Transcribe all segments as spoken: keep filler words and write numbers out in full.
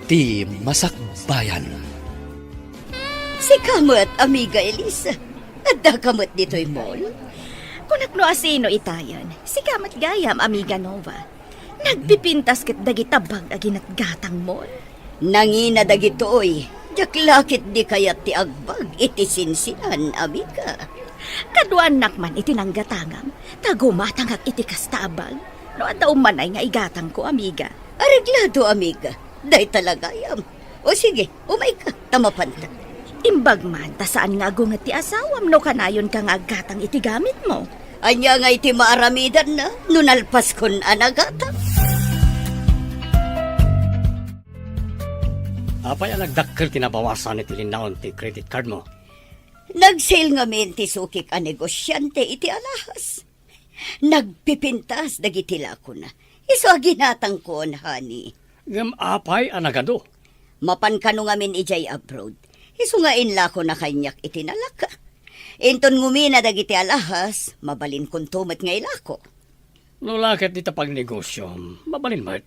Ti Masakbayan. Sika met, Amiga Elisa. Adda ka met ditoy mall? Kunak no asino itayen. Sika met gayam, Amiga Nova. Nagpipintas ket dagita bag a ginatgatang mall? Nangina dagitoy. Diak la ketdi kayat ti agbag iti sinsinan, amiga. Kaduanak man iti nanggatangam, ta gumatangak iti kasta a bag. No adda umanay nga igatangko, amiga. Areglado, amiga. Dayta la gayam. O sige, umayka, ta mapanta. Imbag man, ta saan nga agunget ti asawam no kanayonka nga aggatang iti gamitmo. Ania nga iti maaramidanna no nalpaskon a nagatang? Apay a nagdakkel ti nabawasan iti linnaon ti credit cardmo? Nag-sale ngamin ti sukik a negosiante iti alahas. Nagpipintas dagiti lakona. Isu a ginatangkon, honey. Ngem apay a nagadu? Mapan kano ngamin idiay abroad. Isu nga inlakona kaniak iti nalaka. Inton ngumina dagiti alahas, mabalinkonto met nga ilako. No la ket dita pagnegosiom, mabalin met.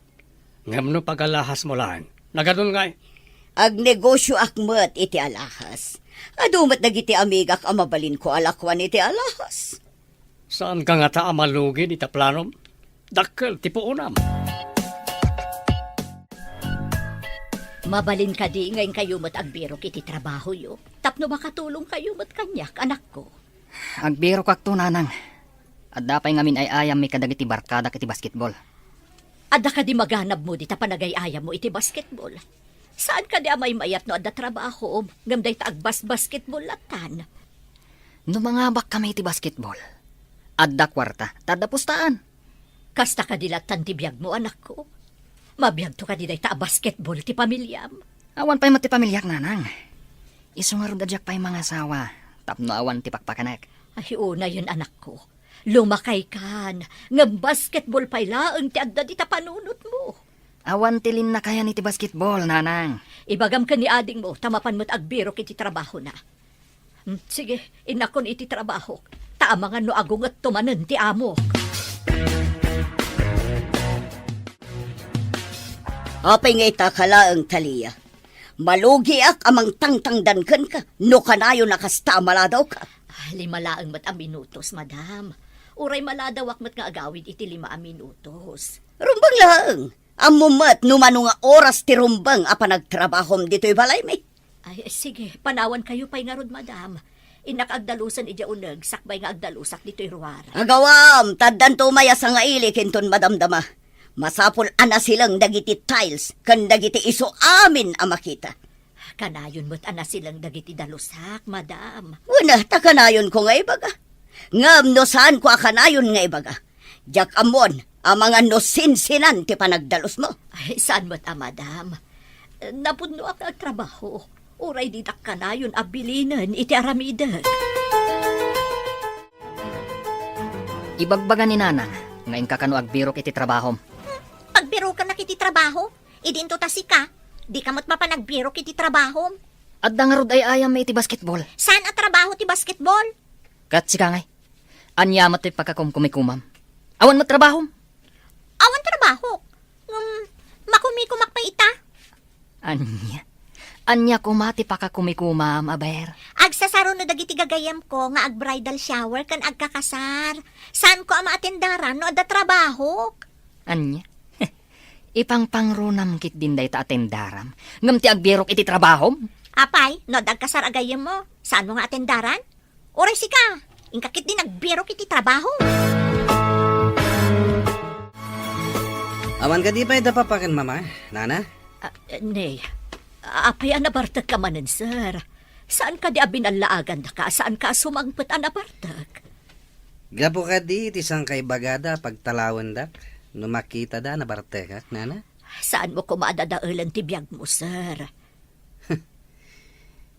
Ngem no pagalahasmo laeng, nagadun ngay? Agnegosioak met iti alahas. Adu met dagiti amigak a mabalinko a lakuan iti alahas. Saanka ngata a malugi dita planom? Dakkel ti puonam. Mabalin kadi nga inkayo met agbirok iti trabahoyo, tapno makatulongkayo met kaniak, anakko? Agbirokakto, nanang. Adda pay ngamin ay-ayammi kadagiti barkadak iti basketball. Adda kadi maganabmo dita panagay-ayammo iti basketball? Saan kadi a maymayat no adda trabahom, ngem dayta agbas-basketball lattan? No mangabakkami iti basketball, adda kuarta, ta adda pustaan. Kasta kadi lattan ti biagmo, anakko? Mabiagto kadi dayta a basketball ti pamiliam? Awan pay met ti pamiliak, nanang. Isu ngarud a diak pay mangasawa, tapno awan ti pakpakanek. Ay, unayen, anakko. Lumakaykan, ngem basketball pay laeng ti adda dita panunotmo. Awan ti linnakayan iti basketball, nanang. Ibagam ken ni adingmo, ta mapan met agbirok iti trabahona. Hmm, sige, innakon iti trabahok, ta amangan no agungetto manen ti amok. Apay nga ita ka laeng, Talia? Malugiak a mangtangtangdan kenka no kanayon a kasta a maladawka. Ah, lima laeng met a minutos, madam. Uray maladawak met nga agawid iti lima a minutos. Rumbeng laeng. Ammom met no mano nga oras ti rumbeng a panagtrabahom ditoy balaymi. Ay, sige, panawankayo pay ngarud, madam. Innak agdalusen idiay uneg, sakbay nga agdalusak ditoy ruara. Agawam, ta addanto umay a sangaili inton madamdama. Masapul a nasileng dagiti tiles ken dagiti isu amin a makita. Kanayon met a nasileng dagiti dalusak, madam. Wen, ta kanayonko nga ibaga. Ngem no saanko a kanayon nga ibaga, diak ammon amangan no sinsinan ti panagdalusmo. Ay, saan met a, madam. Napudnoak nga agtrabaho. Uray didak kanayon a bilinen iti aramidek. Ibagbaga ni nanang nga inka kano agbirok iti trabahom. Hmm, pagbirokanak iti trabaho? Idinto ta sika, dika met mapan agbirok iti trabahom. Adda ngarud ay-ayammi iti basketball. Saan a trabaho ti basketball? Ket sika ngay, ania met ti pakakumkumikumam? Awan met trabahom? Awan trabahok. Ngem, makumikumak pay ita. Ania? Ania koma ti pakakumikumam, aber? Agsasaro no dagiti gagayemko nga ag-bridal shower ken agkakasar. Saanko a maatendaran no adda trabahok. Ania? Ipangpangrunam ketdin dayta a tendaram, ngem ti agbirok iti trabahom? Apay, no adda agkasar a gayyemmo, saanmo nga atendaran? Uray sika, inka ketdin agbirok iti trabaho. Awan kadi pay da papa ken mama, nana? Ah, ne, apay a nabartekka manen, sir? Saan kadi a binallaagandaka a saanka a sumangpet a nabartek? Gapu kadi iti sangkaibagada a pagtalawendak no makitada a nabartekak, nana? Saanmo koma a dadaelen ti biagmo, sir.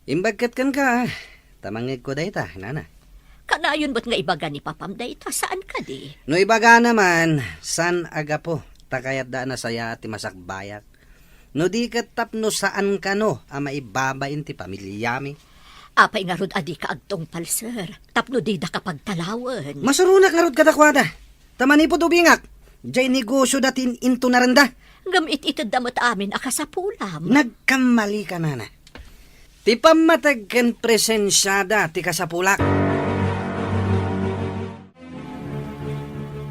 Imbag ket kenka, ta mangngegko dayta, nana. Kanayon met nga ibaga ni papam dayta, saan kadi? No ibagana man, saan a gapu ta kayatda a nasayaat ti masakbayak. No di ket tapno saan kano a maibabain ti pamiliami. Apay ngarud a dika agtungpal, sir, tapno didaka pagtalawen? Masuronak ngarud kadakuada. Ta manipud ubingak, diay negosioda ti in-, intunarenda. Ngem it-itedda met amin a kasapulam. Nagkammalika, nana. Ti pammateg ken presensiada ti kasapulak.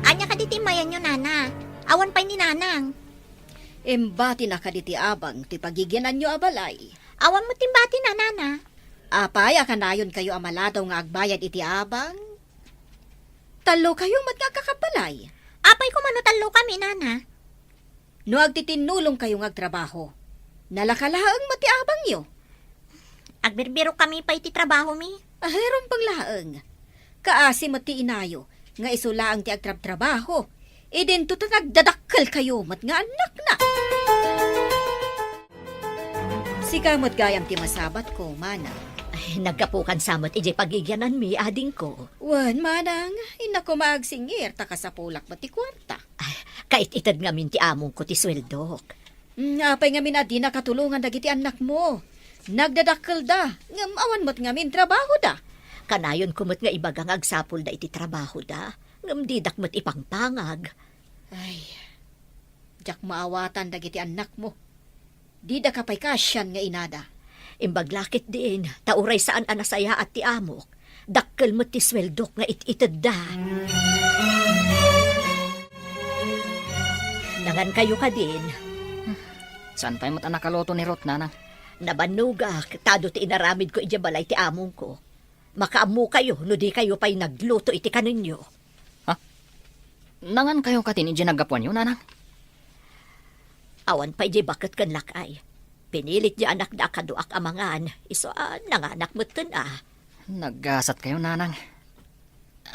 Ania kadi ti immayanyo, nana? Awan pay ni nanang. Imbatina kadi ti abang ti pagigiananyo a balay. Awan met ti imbatina, nana. Apay a kanayonkayo a maladaw nga agbayad iti abang? Tallokayo met nga agkakabbalay. Apay koma no tallokami, nana? No agtitinnulongkayo nga agtrabaho, nalaka laeng met ti abangyo. Agbirbirok kami pay ti trabahomi. Ay, rumbeng laeng. Kaasi met ti inayo nga isu laeng ti agtrabtrabaho. Idinto ta nagdadakkelkayo met nga annakna. Sika met gayam ti masabatko, manang. Ay, naggapukan sa met idiay pagigiananmi, adingko. Wen, manang, innak koma agsingir, ta kasapulak met ti kuarta. Ay, kait-ited ngamin ti amongko ti sueldok. Mm, apay ngamin a dina katulongan dagiti annakmo? Nagdadakkelda, ngem awan met ngamin trabahoda. Kanayonko met nga ibaga nga agsapulda iti trabahoda, ngem didak met ipangpangag. Ay, diak maawatan dagiti annakmo. Didaka pay kaasian nga inada. Imbag la ketdin, ta uray saan a nasayaat ti amok, dakkel met ti sueldok nga it-itedda. Nangankayo kadin? Saan pay met a nakaluto ni Ruth, nanang? Nabannogak, ta adu ti inaramidko idiay balay ti amongko. Makaammokayo no dikayo pay nagluto iti kanenyo. Ha? Nangankayo katin idiay naggapuanyo, nanang? Awan pay diay baket ken lakay. Pinilit diay anakda a kaduak a mangan, isu a nanganak metten a. Naggasatkayo, nanang.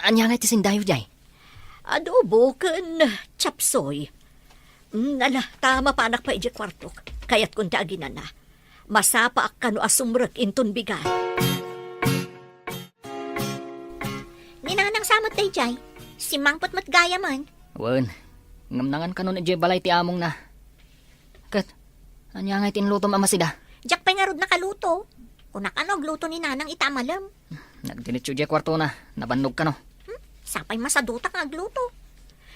Ania ngay ti sindayo diay? Adobo ken chapsoy. Mm, ala, ta mapanak pay idiay kuartok. Kayatkon ti aginana. Masapaak kano a sumrek inton bigat. Ni nanang sa met daydiay, simmangpet met gayamen. Wen, ngem nangan kano idiay balay ti amongna. Ket, ania ngay ti inlutom a masida? Diak pay ngarud nakaluto. Kunak a no agluto ni nanang ita a malem. Nagdiretso idiay kuartona, nabannog kano. Hmm? Sapay masadutak nga agluto.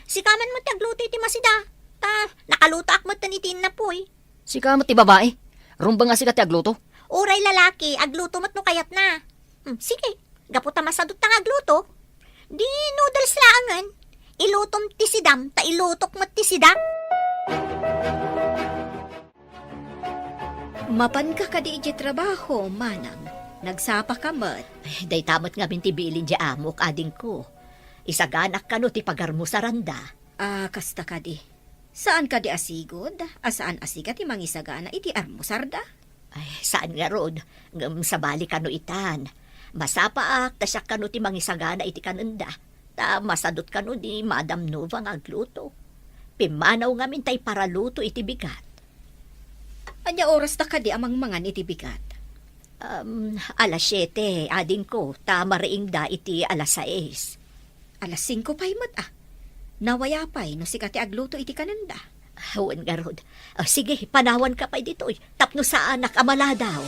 Sika man met ti agluto iti masida. Ta, nakalutoak metten iti innapoy. Sika met ti babai. Rumbeng a sika ti agluto. Uray lalaki, agluto met no kayatna. Hmm, sige, gapu ta masadut ta nga agluto, di noodles laengen. Ilutom ti sidam, ta ilutok met ti sidak. Mapanka kadi idiay trabaho, manang? Nagsapaka met. Ay, dayta met ngamin ti bilin diay amok, adingko. Isaganak kano ti pagarmusaranda. Ah, kasta kadi. Saan kadi a sigud a saan a sika ti mangisagana iti armusarda? Ay, saan ngarud, ngem sabali kano itan. Masapaak ta siak kano ti mangisagana iti kanenda. Ta masadut kano ni Madam Nova nga agluto. Pimmanaw ngamin ta iparaluto iti bigat. Ania oras ta kadi a mangmangan iti bigat? Um, alas siete, adingko, ta mariingda iti alas sais. Alas singko pay met, a. Nawaya pay no sika ti agluto iti kanenda. Wen ngarud. Ah, sige, panawanka pay ditoy, tapno saanak a maladaw.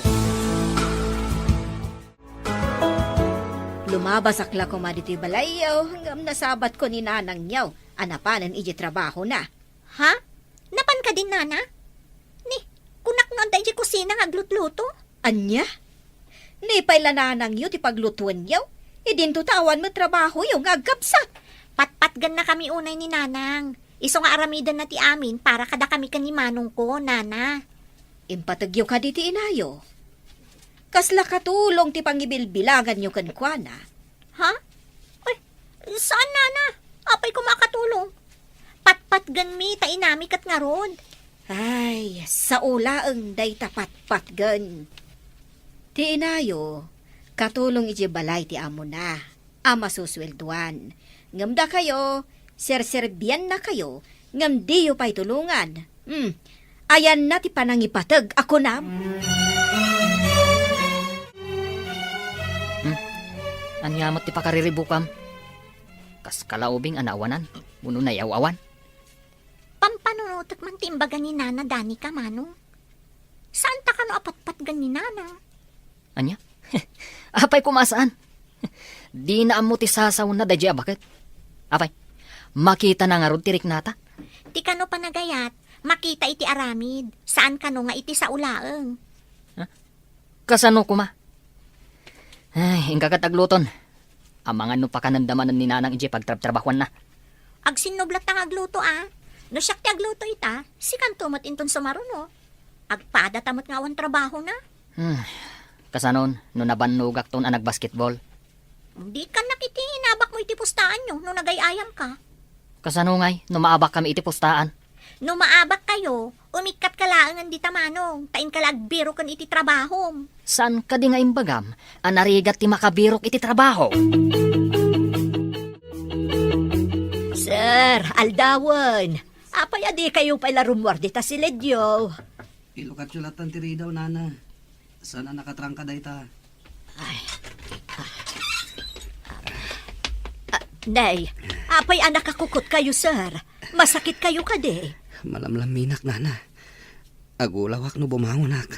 Lumabasak la koma ditoy balayyo, ngem nasabatko ni nanangyo a napanen idiay trabahona. Ha? Napan kadin, nana? Ni, kunak no adda idiay kusina nga aglutluto? Ania? Ni pay la nanangyo ti paglutuenyo? Idinto ta awan met trabahoyo nga agkabsat. Patpatgennakami unay ni nanang. Isu nga aramidenna ti amin para kadakami ken ni manongko, nana. Impategyo kadi ti inayo. Kasla katulong ti pangibilbilanganyo kenkuana. Ha? Ay, saan, nana. Apay koma a katulong? Patpatgenmi ta inami ket ngarud. Ay, sao laeng dayta patpatgen. Ti inayo, katulong idiay balay ti amona a masusueldoan. Ngem dakayo, serserbiannakayo, ngem diyo pay tulongan. Hmm. Ayanna ti panangipateg a kunam? Hmm? Ania met ti pakariribukam? Kas kalaubing a naawanan, wenno nayaw-awan? Pampanunotek man ti imbaga ni Nana Danica, manong. Saan ta kano a patpatgen ni Nana? Ania? Apay koma a saan? Dina ammo ti sasaona daydiay a baket. Apay, makitana ngarud ti riknata? Ti kano panagayat, Makita iti aramid, saan kano nga iti sao laeng. Kasano koma? Ay, inka ket agluton. Amangan no pakanenda manen ni Nanang idiay pagtrabtrabahuanna. Agsinnublatta nga agluto a. No siak ti agluto ita, sikanto met inton sumaruno. Agpadata met nga awan trabahona. Hmm. Kasanon, no nabannogakton a nagbasketball? Dikannak iti inabakmo iti pustaanyo no nagay-ayamka. Kasano ngay no maabakkami iti pustaan? No maabakkayo, umikkatka laengen dita manong, ta inka la agbiroken iti trabahom. Saan kadi nga imbagam a narigat ti makabirok iti trabaho? Sir, aldawen. Apay a dikayo pay la rummuar dita siledyo? Ilukatyo lattan ti ridaw, nana. Saan a nakatrangka dayta. Ay. Ah, ah, ah, nay, apay a nakakukot kayo, sir? Masakit kayo kadi? Malamlaminak, nana. Agulawak no bumangonak.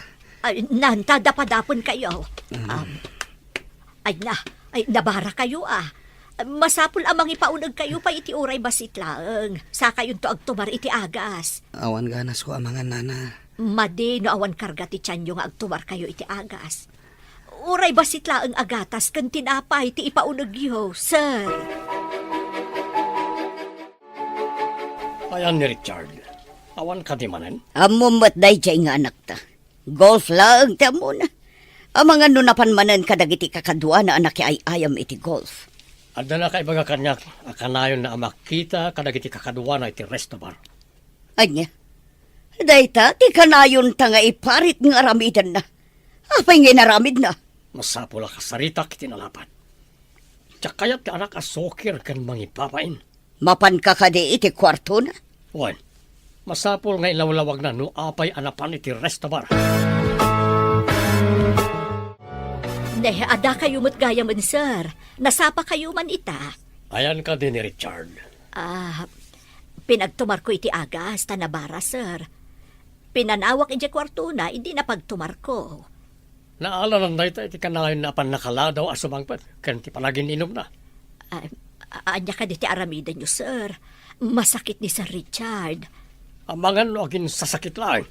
Ay, nanta, dapadapon kayo. Mm. Um, ay na, ay, nabara kayo, ah. Masapul a mangipauneg kayo pay iti uray bassit laeng. Sakayonto agtumar iti agas. Awan ganasko amangan, nana. Madi no awan karga ti tianyo nga agtumar kayo iti agas. Uray bassit laeng a gatas ken tinapay ti ipaunegyo, sir. Ayan ni Richard. Awan kadi manen? Ammom met daydiay nga anakta. Golf laeng ti ammona. Amangan no napan manen kadagiti kakaduana a nakiay-ayam iti golf. Adda nakaibaga kaniak a kanayonna a makita kadagiti kakaduana iti resto bar. Ania? Dayta ti kanayonta nga iparit nga aramidenna. Apay nga inaramidna? Masapul a kasaritak iti nalapad. Diak kayat ti anak a sukir ken mangibabain. Mapanka kadi iti kuartona? Wen, masapul nga ilawlawagna no apay a napan iti resto bar. Ne, adda kayo met gayamen, sir. Nasapa kayo man ita. Ayan kadi ni Richard? Ah, pinagtumarko iti agas, ta nabara, sir. Pinanawak idiay kuartona, idi napagtumarko. Naalanan dayta iti kanayonna a pannakaladaw a sumangpet ken ti panagin-inumna. Ah, a-, ania kadi ti aramidenyo, sir? Masakit ni Sir Richard. Amangan no aginsasakit laeng.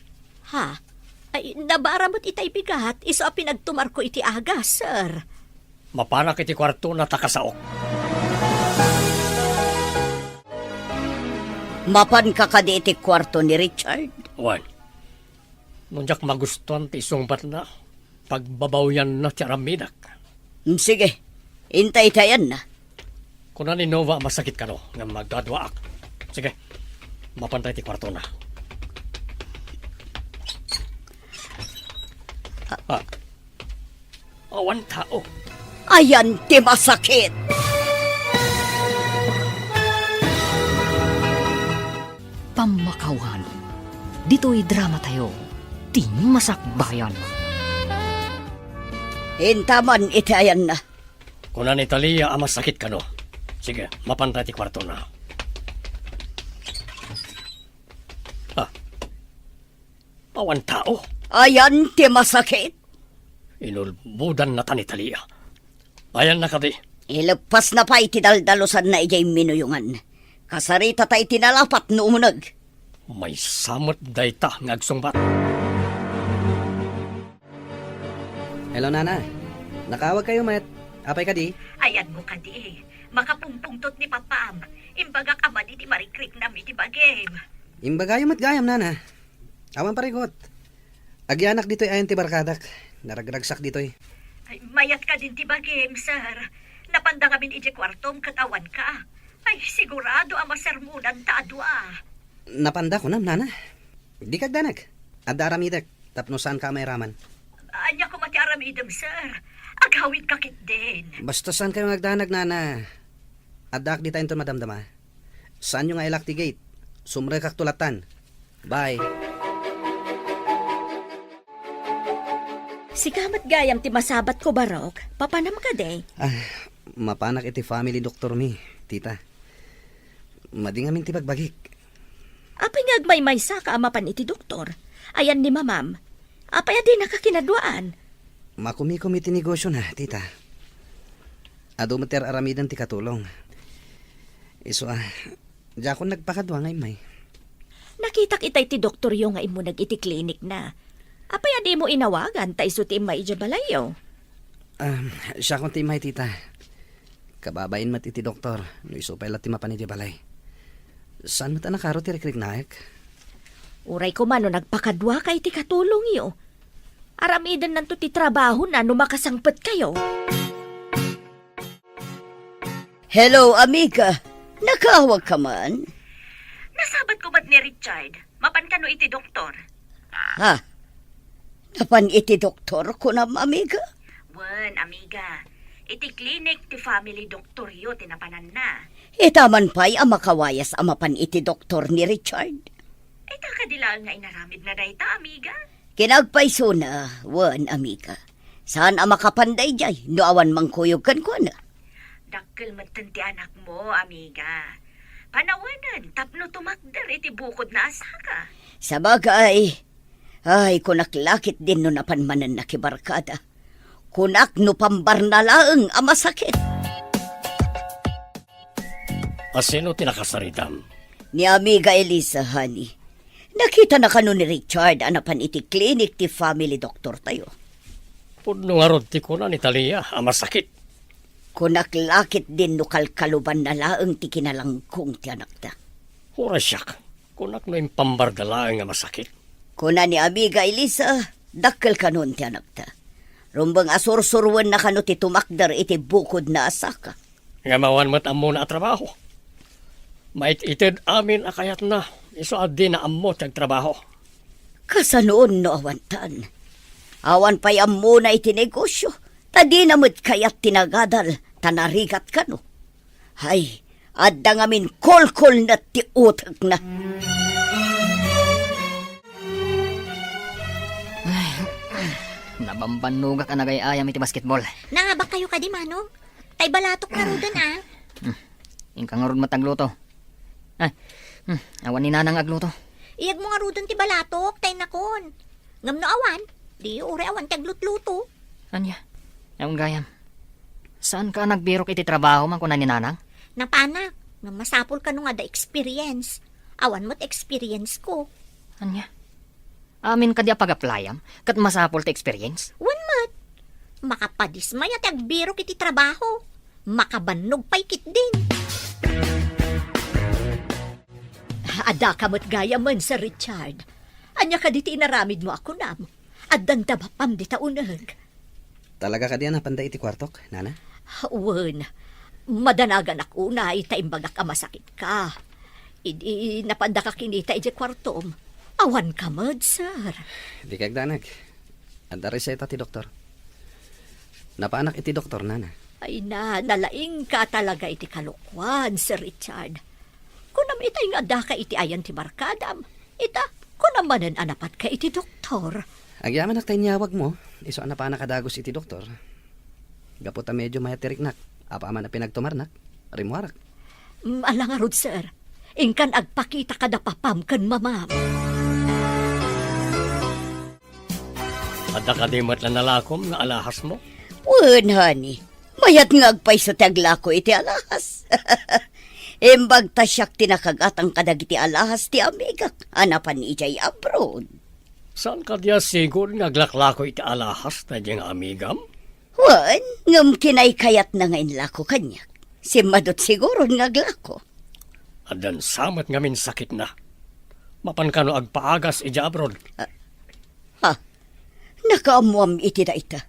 Ha? Ay, nabara met itay bigat, isu a pinagtumarko iti agas, sir. Mapanak iti kuartona ta kasaok. Mapanka kadi iti kuarto ni Richard? Wen. No diak magustuan ti isungbatna, pagbabawianna ti aramidek. Mm, sige. Intay-tayanna. Kuna ni Nova a masakit kano nga magaduaak. Sige. Mapantay ti kuartona. Ah. Awan tao. Ayan ti masakit. Pammakawan. Ditoy drama tayo, ti masakbayan. Intaman iti ayanna. Kuna ni Talia a masakit kano. Sige, mapantay ti kuartona. Ah. Awan tao. Ayan ti masakit. Inulbodan na ta ni Talia. Ayan na kadi. Ileppasna pay ti daldalusanna idiay minuyongan. Kasarita ta iti nalapat no umuneg. Maysa met dayta nga agsungbat. Hello, Nana. Nakaawag kayo met. Apay kadi? Ayan mo kadi. Makapungpungtot ni Papam. Imbagak a madi ti marikriknam iti bagim. Imbagayo met gayam, Nana. Awan parigot. Agyanak ditoy ayan ti barkadak. Naragragsak ditoy. Ay, mayat kadin ti bagim, sir. Napanda ngamin idiay kuartom ket awanka. Ay, sigurado a masermonan ta a dua. Napanda kunam, nana. Dika agdanag. Adda aramidek tapno saanka a mairaman. Ania koma ti aramidem, sir? Aghawidka ketdin. Basta saankayo nga agdanag, nana. Addaak dita inton madamdama. Saanyo nga ilak ti gate. Sumrekakto lattan. Bye. Sika met gayam ti masabatko, Barok. Papanam kadi? Ah, mapanak iti family doctor mi, tita. Madi ngamin ti bagbagik. Apay nga agmaymaysaka a mapan iti doktor? Ayan ni mamam. Apay a dinaka kinaduaan? Makumikom iti negosyona, tita. Adu met ti ar-aramiden ti katulong. Isu a, diakon nagpakadua nga immay. Nakitak itay ti doktoryo nga immuneg iti klinikna. Apay a dimo inawagan ta isu ti immay idiay balayyo? Um, siakon ti immay, tita. Kababain met iti doktor no isu pay la ti mapan idiay balay. Saan met a nakaro ti rikriknaek? Uray koma no nagpakaduaka iti katulongyo. Aramidennanto ti trabahona no makasangpetkayo. Hello, amiga. Nakaawag ka man? Nasabat ko met ni Richard. Mapan kano iti doktor? Ha? Napan iti doktor, kunam, amiga? Wen, amiga. Iti klinik ti family doktoryo ti napananna. Ita man pay a makawayas a mapan iti doktor ni Richard. Ita kadi laeng nga inaramidna dayta, amiga? Kinagpaysona, wen, amiga. Saan a makapan daydiay no awan mangkuyog kenkuana? Dakkel metten ti anakmo, amiga. Panawenen tapno tumakder iti bukodna a saka. Sabagay, ay, kunak la ketdin no napan manen nakibarkada. Kunak no pambarna laeng a masakit. A sino ti nakasaritam? Ni amiga Elisa, honey. Nakitana kano ni Richard a napan iti klinik ti family doktortayo? Pudno ngarud ti kuna ni Talia a masakit. Kunak la ketdin no kalkalubanna laeng ti kinalangkong ti anakta. Uray siak, kunak no impambarda laeng a masakit. Kuna ni amiga Elisa, dakkel kanon ti anakta. Rumbeng a sursuroenna kano ti tumakder iti bukodna a saka. Ngem awan met ammona a trabaho. Mait-ited amin a kayatna, isu a dina ammo ti agtrabaho. Kasanoon no awantan? Awan pay ammona iti negosyo, ta dina met kayat ti nagadal, ta narigat kano. Ay, adda ngamin kolkolnet ti utekna. Ay, nabambannogak a nagay-ayam iti basketball. Nangabak kayo kadi, Manong? Tay balatok ngaruden, ah. Hmm. Inka ngarud met agluto. Ay, hmm, awan ni Nanang agluto. Iyegmo ngaruden ti balatok, tay nakon. Ngem no awan, di uray awan ti aglutluto. Ania? Awan gayam. Saanka a nagbirok iti trabaho, man kuna ni Nanang? Napanak, ngem masapul kano nga adda experience. Awan met experience ko. Ania? Amin kadi a pag-applyam, ket masapul ti experience? Wen met. Makapadismaya ti agbirok iti trabaho. Makabannog pay ketdin. Adda ka met gayamen, Sir Richard. Ania kadi ti inaramidmo a kunam? Addan ti bapam dita uneg. Talaga kadi a napanda iti kuartok, Nana? Wen, madanaganak unay ta imbagak a masakitka. Idi napandaka kinita idiay kuartom, awanka met, sir. Di kagdanag. Adda reseta ti doktor. Napanak iti doktor, Nana. Ay na, nalaingka talaga iti kalokuan, Sir Richard. Kunam itay nga addaka iti ayan ti barkadam. Ita, kunam manen a napatka iti doktor. Agyamanak ta inyawagmo, isu a napanak a dagus iti doktor. Gapu ta medio mayat ti riknak, apaman a pinagtumarnak, rimmuarak. Mm, ala ngarud, sir. Inkan agpakita kada papam ken mamam. Adda kadi met la nalakom nga alahasmo? Wen, honey. Mayat nga agpayso ti aglako iti alahas. Imbag ta siak ti nakagatang kadagiti alahas ti amigak a napan idiay abroad. Saan kadi a sigud nga aglaklako iti alahas daydiay nga amigam? Wen, ngem kinaykayatna nga inlako kaniak. Simmadut siguron nga aglako. Addan sa met ngamin sakitna. Mapan kano agpaagas idiay abroad? Ah, ha? Nakaammoam iti dayta.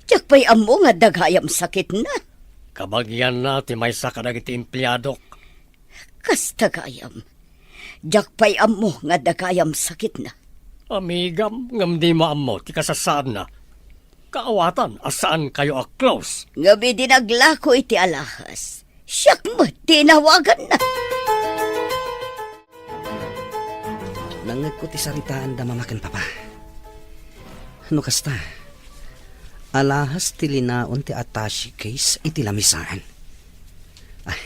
Diak pay ammo nga adda gayam sakitna. Kabagianna ti maysa kadagiti empleadok. Kasta gayam. Diak pay ammo nga adda gayam sakitna. Amigam, ngem dimo ammo ti kasasaadna. Kaawatan a saankayo a close. Ngem idi naglako iti alahas, siak met ti inawaganna. Nangngegko ti saritaan da mama ken papa. No kasta, alahas ti linaon ti attache case iti lamisaan. Ay,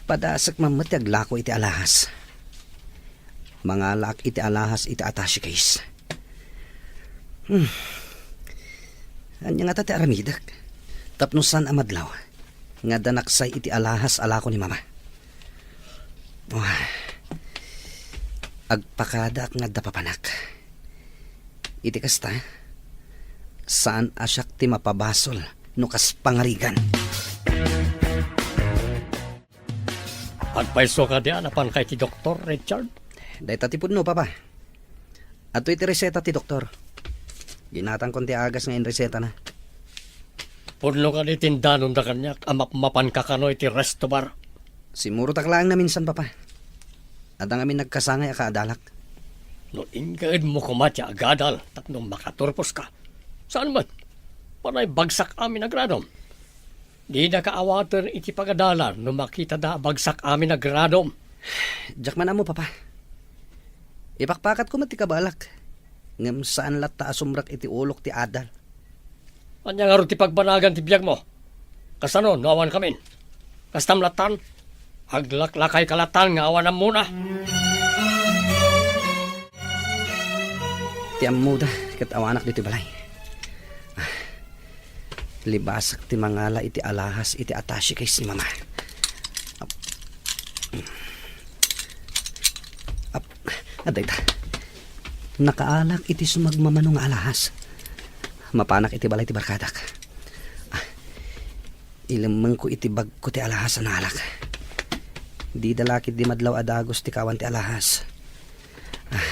padasek man met ti aglako iti alahas. Mangalaak iti alahas iti attache case. Hmm. Ania ngata ti aramidek? Tapno saan a madlaw nga adda naksay iti alahas a lako ni mama. Wah. Agpakadaak nga adda papanak. Iti kasta, saan a siak ti mapabasol no kas pangarigan. Agpayso kadi a napanka iti doktor, Richard? Dayta ti pudno, Papa. Adtoy ti reseta ti doktor. Ginatangkon ti agas nga inresetana. Pudno kadi ti indanonda kaniak a mapmapanka kano iti resto bar? Simmurotak laeng naminsan, Papa. Adda ngamin nagkasangay a kaadalak. No inkaedmo koma ti agadal tapno makaturposka, saan met, panay bagsak amin a gradom. Didaka awaten iti pagadalan no makitada a bagsak amin a gradom. Diak man ammo, Papa. Ipakpakatko met ti kabalak, ngem saan latta a sumrek iti ulok ti adal. Ania ngarud ti pagbanagan ti biagmo? Kasano no awan kamin? Kastam lattan? Aglaklakayka lattan nga awan ammona. Ti ammoda ket awanak ditoy balay. Ah, libasak ti mangala iti alahas iti attache case ni Mama. Ap-, ap-, adda ita. Nakaalak iti sumagmamano nga alahas. Mapanak iti balay ti barkadak. Ah, ilemmengko iti bagko ti alahas a naalak. Dida la ketdi madlaw a dagus ti kawan ti alahas. Ah,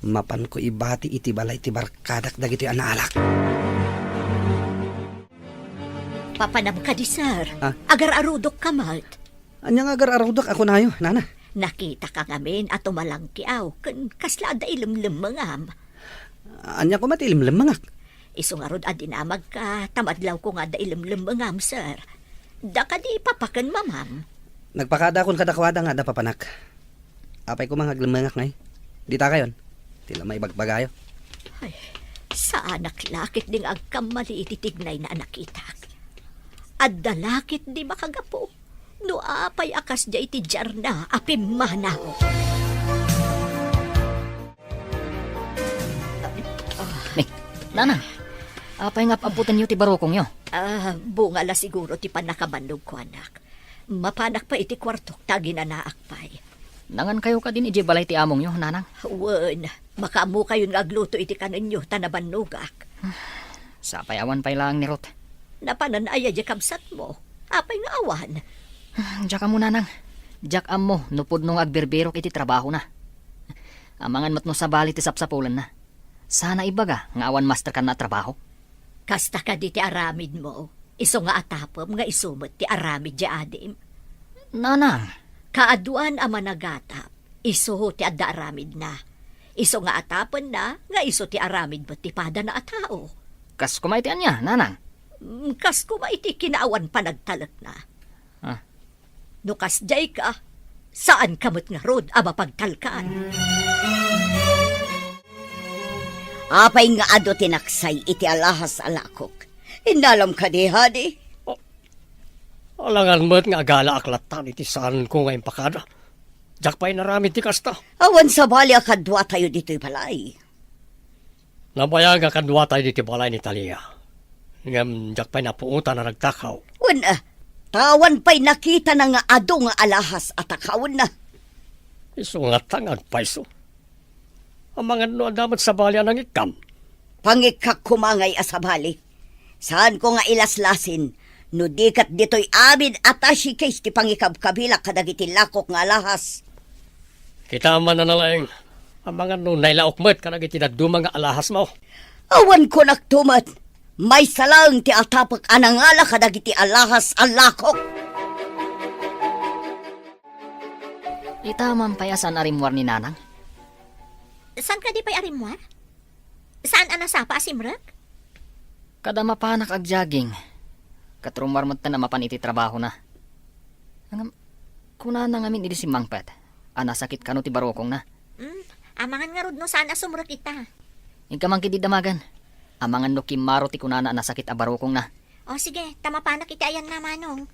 mapanko ibati iti balay ti barkadak dagitoy a naalak. Papanam kadi, sir? Ah? Agar-arudok ka met. Ania nga agar-arudok a kunayo, nana? Nakitaka ngamin a tumalangkiaw, ken kasla adda ilemlemmengam. Ania koma ti ilemlemmengak? Isu ngarud a dinamagka, ta madlawko nga adda ilemlemmengam, sir. Da kadi papaken, mamam? Nagpakadakon kadakuada nga adda papanak. Apay koma nga aglemmengak ngay? Dita kayon. Ti la maibagbagayo. Ay, saanak la ketdi nga agkammali iti tignayna a nakitak. Adda la ketdi makagapu no apay a kasdiay ti diarna a pimmanaw. Ni, nanang, apay nga ap-aputenyo ti barukongyo? Ah, bunga la siguro ti pannakabannogko, anak. Mapanak pay iti kuartok ta aginanaak pay. Nangankayo kadin idiay balay ti amongyo, nanang? Wen, makaammokayon nga agluto iti kanenyo ta nabannogak. Sapay awan pay laeng ni Ruth. Napanan aya diay kabsatmo? Apay nga awan? Diak ammo, nanang. Diak ammo no pudno nga agbirbirok iti trabahona. Amangan met no sabali ti sapsapulenna. Sana ibaga nga awan masterkanna a trabaho. Kasta kadi ti aramidmo, isu nga atapem nga isu met ti aramid diay adim? Nanang. Kaaduan a managatap, isu ti adda aramidna. Isu nga atapenna nga isu ti aramid met ti padana a tao. Kas koma iti ania, nanang? Mm, kas koma iti kinaawan panagtalekna. Ah. No kasdiay ka, saanka met ngarud a mapagtalkan. Apay nga adu ti naksay iti alahas a lakok? Innalam kadi, hadi? Oh, alangan met nga agalaak lattan iti saanko nga impakada. Diak pay naramid ti kasta. Awan sabali a kaduatayo ditoy balay. Nabayag a kaduatayo ditoy balay ni Talia. Ngem diak pay napuotan a nagtakaw. Wen, ah, ta awan pay nakitana nga adu nga alahas a takawenna. Isu ngata nga agpayso. Amangan no adda met sabali a nangikkam. Pangikkak koma ngay a sabali. Saanko nga ilaslasin no di ket ditoy amin a attache case ti pangikabkabilak kadagiti lakok nga alahas. Kita man a nalaing, amangan no nailaok met kadagiti dadduma nga alahasmo. Awan kunakto met, maysa laeng ti atapek a nangala kadagiti alahas a lakok. Ita man pay a saan a rimmuar ni Nanang? Saan kadi pay a rimmuar? Saan a nasapa a simrek? Kada mapanak agjogging, ket rummuar metten a mapan iti trabahona. Ngem, kunana ngamin idi simmangpet a nasakit kano ti barukongna. Hmm, amangan ngarud no saan a sumrek ita. Inka man ketdi damagen. Amangan no kimmaro ti kunana a nasakit a barukongna. O, sige, ta mapanak iti ayanna, Manong.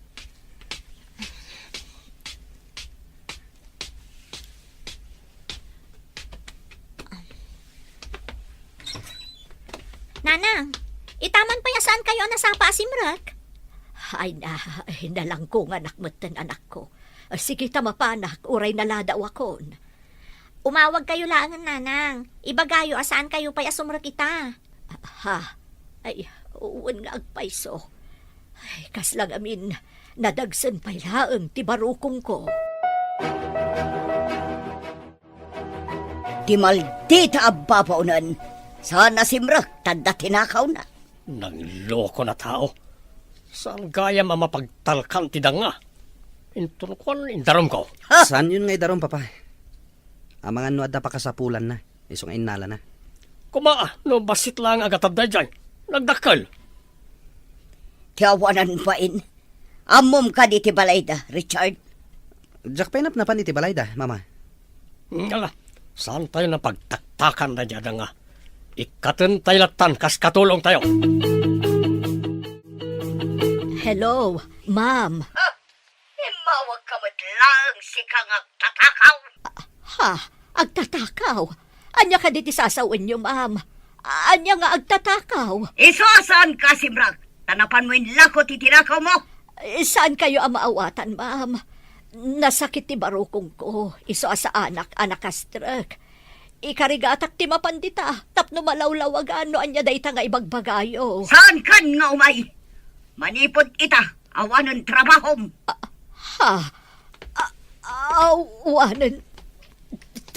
Nanang, ita man pay a saankayo a nasapa a simrek? Ay na, nalangkonganak metten, anakko. Sige ta mapanak, uray naladawakon. Umawagkayo laengen, Nanang. Ibagayo a saankayo pay a sumrek ita. Ha? Ay, wen nga agpayso. Ay, kasla ngamin, nadagsen pay laeng ti barukongko. Ti maldita a babaonen, saan a simrek ta adda tinakawna. Nangloko na tao. Saan gayam a mapagtalkan ti danga? Inton kuan, indarumko. Ha? Saanyon nga idarum, Papa? Amangan no adda pakasapulanna, isu nga innalana. Kuma, no bassit laeng a gatad daydiay, nagdakkel. Ti awanan bain. Ammom kadi ti balayda, Richard? Diak pay napnapan iti balayda, Mama. Ngala, saantayo a pagtaktakan daydiay a danga. Ikkatentayo lattan kas katulongtayo. Hello, ma'am. Immawagka met laeng sika nga agtatakaw. Ha? Agtatakaw? Ania kadi ti sasawenyo, ma'am? Ania nga agtatakaw? Isu a saanka a simrek, ta napanmo inlako ti tinakawmo. Eh, saankayo a maawatan, ma'am? Nasakit ti barukongko, isu a saanak a nakastrek. Ikarigatak ti mapan dita, tapno malawlawagan no ania dayta nga ibagbagayo. Saankan nga umay? Manipud ita, awanen trabahom. Ah, ha? Ah, awanen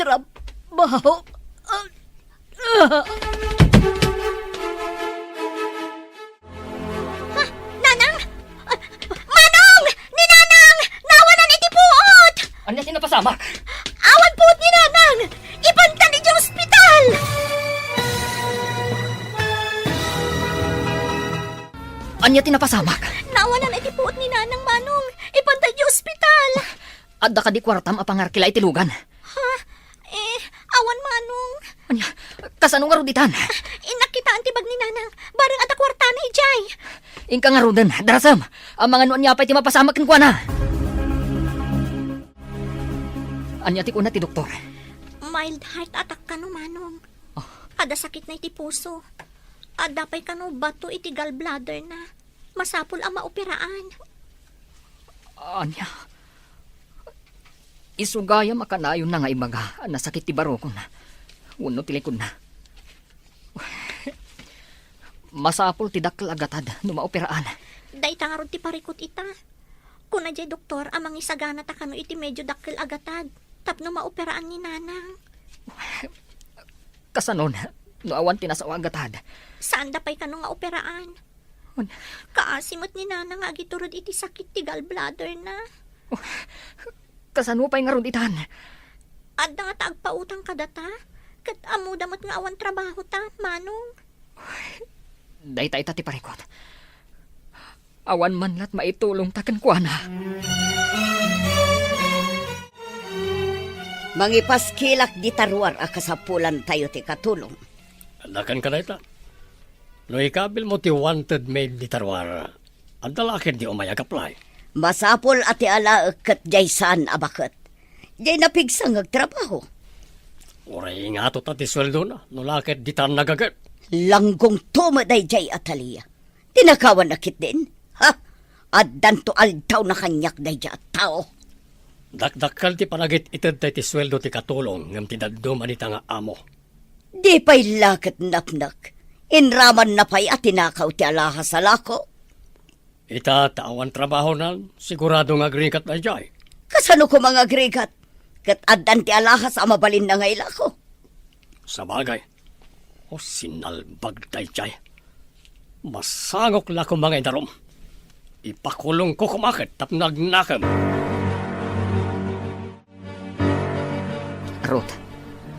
trabaho? Ah, ah. Ah, Nanang! Ah, Manong! Ni Nanang! Naawanan iti puot! Ania ti napasamak? Awan puot ni Nanang! Ipantan idiay ospital! Ania ti napasamak? Naawanan iti puot ni Nanang, Manong! Ipantan idiay ospital! Adda kadi kuartam a pangarkila iti lugan? Ha? Eh, awan, Manong. Ania? Kasano ngarud itan? Innak kitaan ti bag ni Nanang. Bareng adda kuartana idiay. Inka ngaruden, darasem. Amangan no ania pay ti mapasamak kenkuana. Ania ti kuna ti doktor? Mild heart attack kano, Manong. Oh. Adda sakitna iti puso. Adda pay kano bato iti gallbladderna. Masapul a maoperaan. Ania? Isu gayam a kanayonna nga ibaga a nasakit ti barukon wenno ti likudna. Masapul ti dakkel a gatad no maoperaan. Dayta ngarud ti parikut ita. Kuna diay doktor a mangisagana ta kano iti medyo dakkel a gatad tapno maoperaan ni Nanang. Kasanon no awan ti nasao a gatad? Saanda pay kano nga operaan. Kaasi met ni Nanang nga agiturod iti sakit ti gallbladderna. Kasano pay ngarud itan? Adda ngata agpautang kadata, ket ammoda met nga awan trabahota, Manong. Dayta ita ti parikut. Awan man la't maitulongta kenkuana. Mangipaskilak dita ruar a kasapulantayo ti katulong. Adda kenka dayta. No ikabilmo ti wanted maid dita ruar, adda la ketdi umay ag-apply. Masapul a ti alaek ket diay saan a baket. Diay napigsa nga agtrabaho. Uray ingato ta ti sueldona, no la ket ditan nagaget. Langgongto met daydiay, Atalia. Tinakawanna ketdin? Ha? Addanto aldawna kaniak daydiay a tao. Dakdakkel ti panagit-itedta iti sueldo ti katulong ngem ti dadduma dita nga amo. Di pay la ket napnek. Inramanna pay a tinakaw ti alahas a lako. Ita ta awan trabahonan, sigurado nga agrigat daydiay. Kasano koma nga agrigat? Ket addan ti alahas a mabalinna nga ilako. Sabagay. O, sinalbag daydiay. Masangok la koma nga idarum. Ipakulongko koma ket tapno agnakem. Ruth,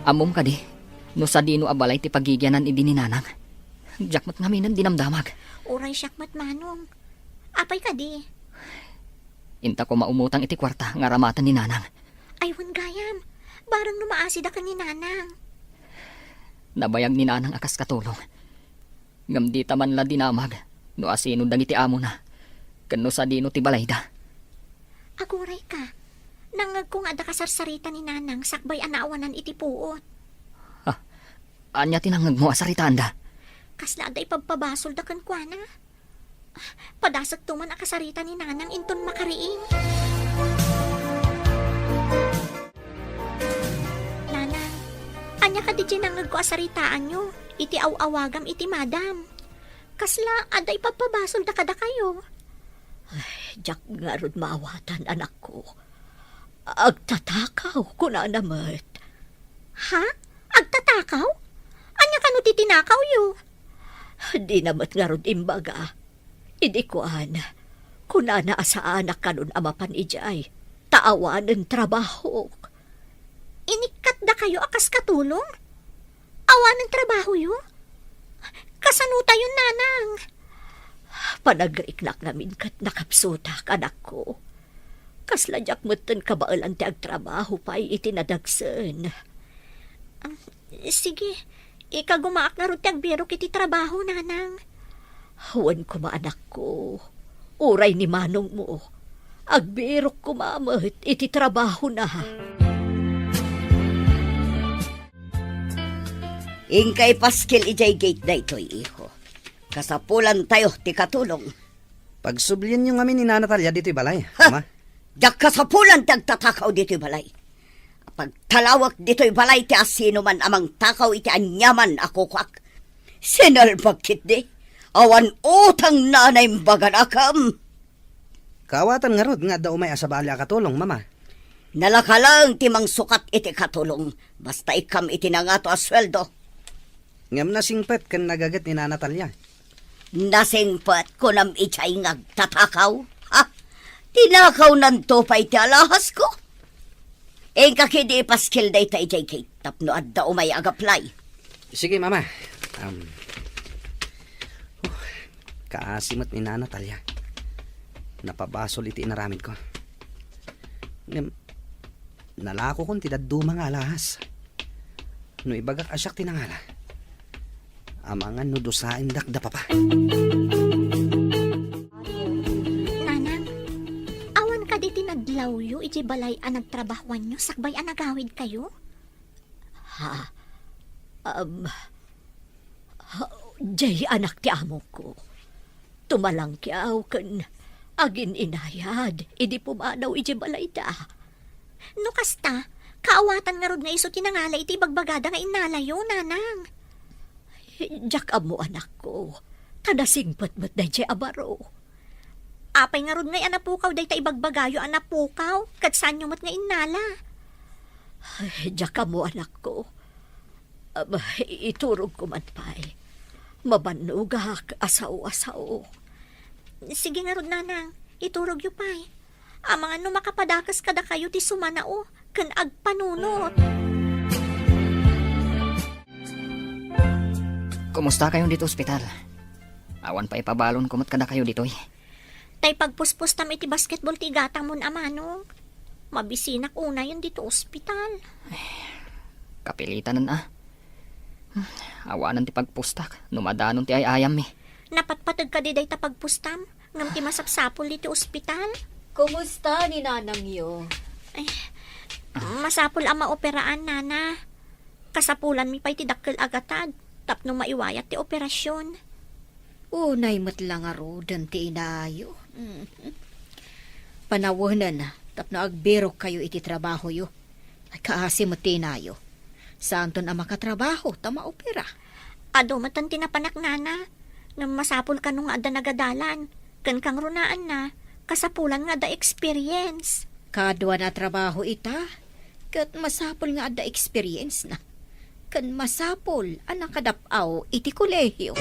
ammom kadi no sadino a balay ti pagigianan idi ni Nanang? Diak met ngaminen dinamdamag. Uray siak met, Manong. Apay kadi? Inta koma umutang iti kuarta nga aramaten ni Nanang. Ay, wen gayam. Bareng no maasida ken ni Nanang. Nabayag ni Nanang a kas katulong. Ngem dita man la dinamag no asino dagiti amona ken no sadino ti balayda. Agurayka, nangngegko nga adda kasarsarita ni Nanang sakbay a naawanan iti puot. Ha? Ania ti nangngegmo a saritaanda? Kasla adda ipabpabasolda kenkuana. Padasekto man a kasarita ni Nanang inton makariing. Nanang, Ania kadi diay nangngegko a saritaanyo iti aw-awagam iti madam? Kasla adda ipabpabasolda kadakayo? Ay, diak ngarud maawatan, anakko. Agtatakaw, kunana met. Ha? Agtatakaw? Ania kano ti tinakawyo? Dina met ngarud imbaga. Idi kuan, kunana a saanak kanon a mapan idiay, ta awanen trabahok. Inikkatdakayo a kas katulong? Awanen trabahoyo? Kasanotayon, nanang? Panagriknak ngamin ket nakapsutak, anakko. Kasla diak metten kabaelan ti agtrabaho pay iti nadagsen. Am, sige, ikagumaak ngarud ti agbirok iti trabaho, nanang. Wen koma, anakko. Uray ni manongmo, agbirok koma met iti trabahona. Inka ipaskil idiay gate daytoy, iho. Kasapulantayo ti katulong. Pagsublienyo ngamin ni Nana Talia ditoy balay, Ha? Ama. Diak kasapulan ti agtatakaw ditoy balay. Pagtalawek ditoy balay ti asinoman a mangtakaw iti aniaman a kukuak. Sinelbak ketdi. Awan utang na naimbaganak. Kaawatan ngarud nga adda umay a sabali a katulong, Mama. Nalaka laeng ti mangsukat iti katulong, basta ikkam iti nangato a sueldo. Ngem nasingpet ken nagaget ni Nana Talia. Nasingpet, kunam idiay nga agtatakaw? Ha? Tinakawnanto pay ti alahasko? Inka ketdi ipaskil dayta idiay gate tapno adda umay agaplay. Sige, Mama. Um, huh, kaasi met ni Nana Talia. Napabasol iti inaramidko. Ngem, nalakokon ti dadduma nga alahas. No ibagak a siak ti nangala, amangan no dusaendak da Papa. Nanang, awan kadi ti nadlawyo idiay balay a nagtrabahoanyo sakbay a nagawidkayo? Ha? Um, ha, diay anak ti amoko. Tumalangkiaw ken agin-inayad idi pumanaw idiay balayda. No kasta, kaawatan ngarud nga isu ti nangala iti ibagbagada nga innalayo, nanang. Diak ammo, anakko, ta nasingpet met daydiay a baro. Apay ngarud ngay a napukaw dayta ibagbagayo a napukaw, ket saanyo met nga innala? Ay, diak ammo, anakko. Am, iturogko man pay. Mabannogak a sao a sao. Sige ngarud, nanang, iturogyo pay. Amangan no makapadakes kadakayo ti sumanao ken agpanunot. Kumusta kayo dito ospital? Awan pay ipabalonko met kadakayo ditoy. Tay pagpuspustam iti basketball ti igatamon a manong. Mabisinak unayen dito ospital. Kapilitanen a. Awanen ti pagpustak no madanon ti ay-ayammi. Napatpateg kadi dayta pagpustam? Ngem ti masapsapul iti ospital? Kumusta ni nanangyo? Ay, masapul a maoperaan, nana. Kasapulanmi pay ti dakkel a gatad tapno maiwayat ti operasyon. Unay met la ngaruden ti inayo. Mhm. Panawenen tapno agbirok kayo iti trabahoyo. Ay, kaasi met ti inayo. Saanton a makatrabaho ta maopera. Adu metten ti napanak, nana. Ngem masapul kano nga adda nagadalan. Ken kangrunaanna, kasapulan nga adda experience. Kaduana a trabaho ita, ket masapul nga adda experience na. Ken masapul a nakadap-aw iti kolehiyo.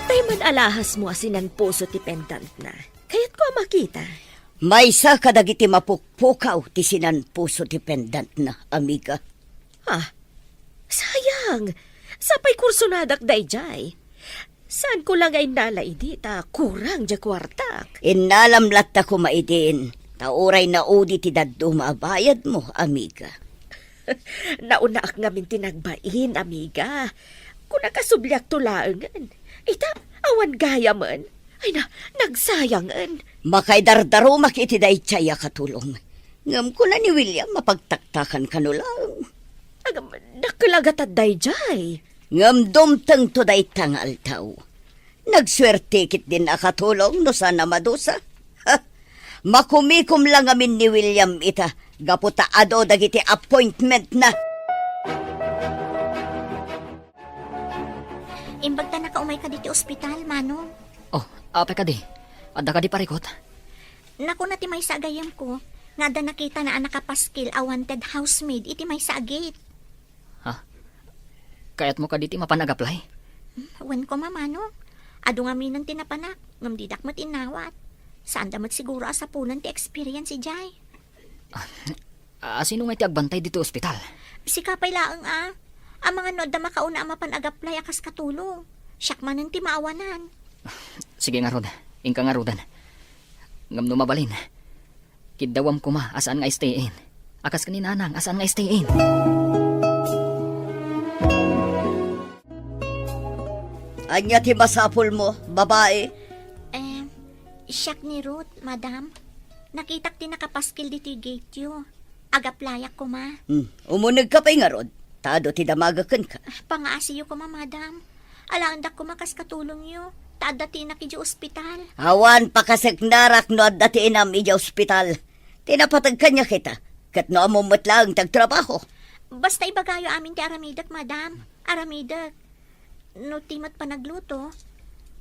Tay man alahasmo a sinanpuso ti pendantna. Kayatko a makita. Maysa kadagiti mapukpukaw ti sinanpuso ti pendantna, amiga. Ah, sayang. Sapay kursonadak daydiay. Saanko la nga innala idi ta kurang diay kuartak. Innalam latta koma idin, ta uray naudi ti dadduma a bayadmo, amiga. Naunaak ngamin ti nagbain, amiga. Kunak a subliakto laengen. Ita, awan gayamen. Ay na, nagsayangen. Makaidardarumak iti daydiay a katulong. Ngem kuna ni William, mapagtaktakan kano laeng. Agam, dakkel a gatad daydiay. Ngem dumtengto dayta nga aldaw. Nagsuerte ketdin a katulong no saan a madusa. Ha! Makumikom la ngamin ni William ita, gapu ta adu dagiti appointmentna. Imbag ta nakaumay kadi ti ospital, Manong. Oh, apay kadi? Adda kadi parikut? Nakuna ti maysa a gayyemko nga adda nakitana a nakapaskil a wanted housemaid iti maysa a gate. Ha? Kayatmo kadi ti mapan ag-apply? Hmm, wen koma, Manong. Adu ngaminen ti napanak, ngem didak met innawat. Saanda met siguro a sapulen ti experience idiay. Ah, sino ngay ti agbantay ditoy ospital? Sika pay laeng a. Amangan no adda makauna a mapan ag-apply a kas katulong. Siak manen ti maawanan. Sige ngarud, inka ngaruden. Ngem no mabalin, kiddawam koma a saan nga stay-in. A kas ken ni Nanang a saan nga stay-in. Ania ti masapulmo, babai? Em, siak ni Ruth, madam. Nakitak ti nakapaskil ditoy gate-yo. Ag-applyak koma. Hmm, umunegka pay ngarud, ta adu ti damagek kenka. Pangaasiyo koma, madam. Alaendak koma kas katulongyo, ta adda ti inak idiay ospital. Awan pakaseknarak no adda ti inam idiay ospital. Ti napateg kaniak ita, ket no ammom met laeng ti agtrabaho. Basta ibagayo amin ti aramidek, madam. Aramidek. No ti met panagluto,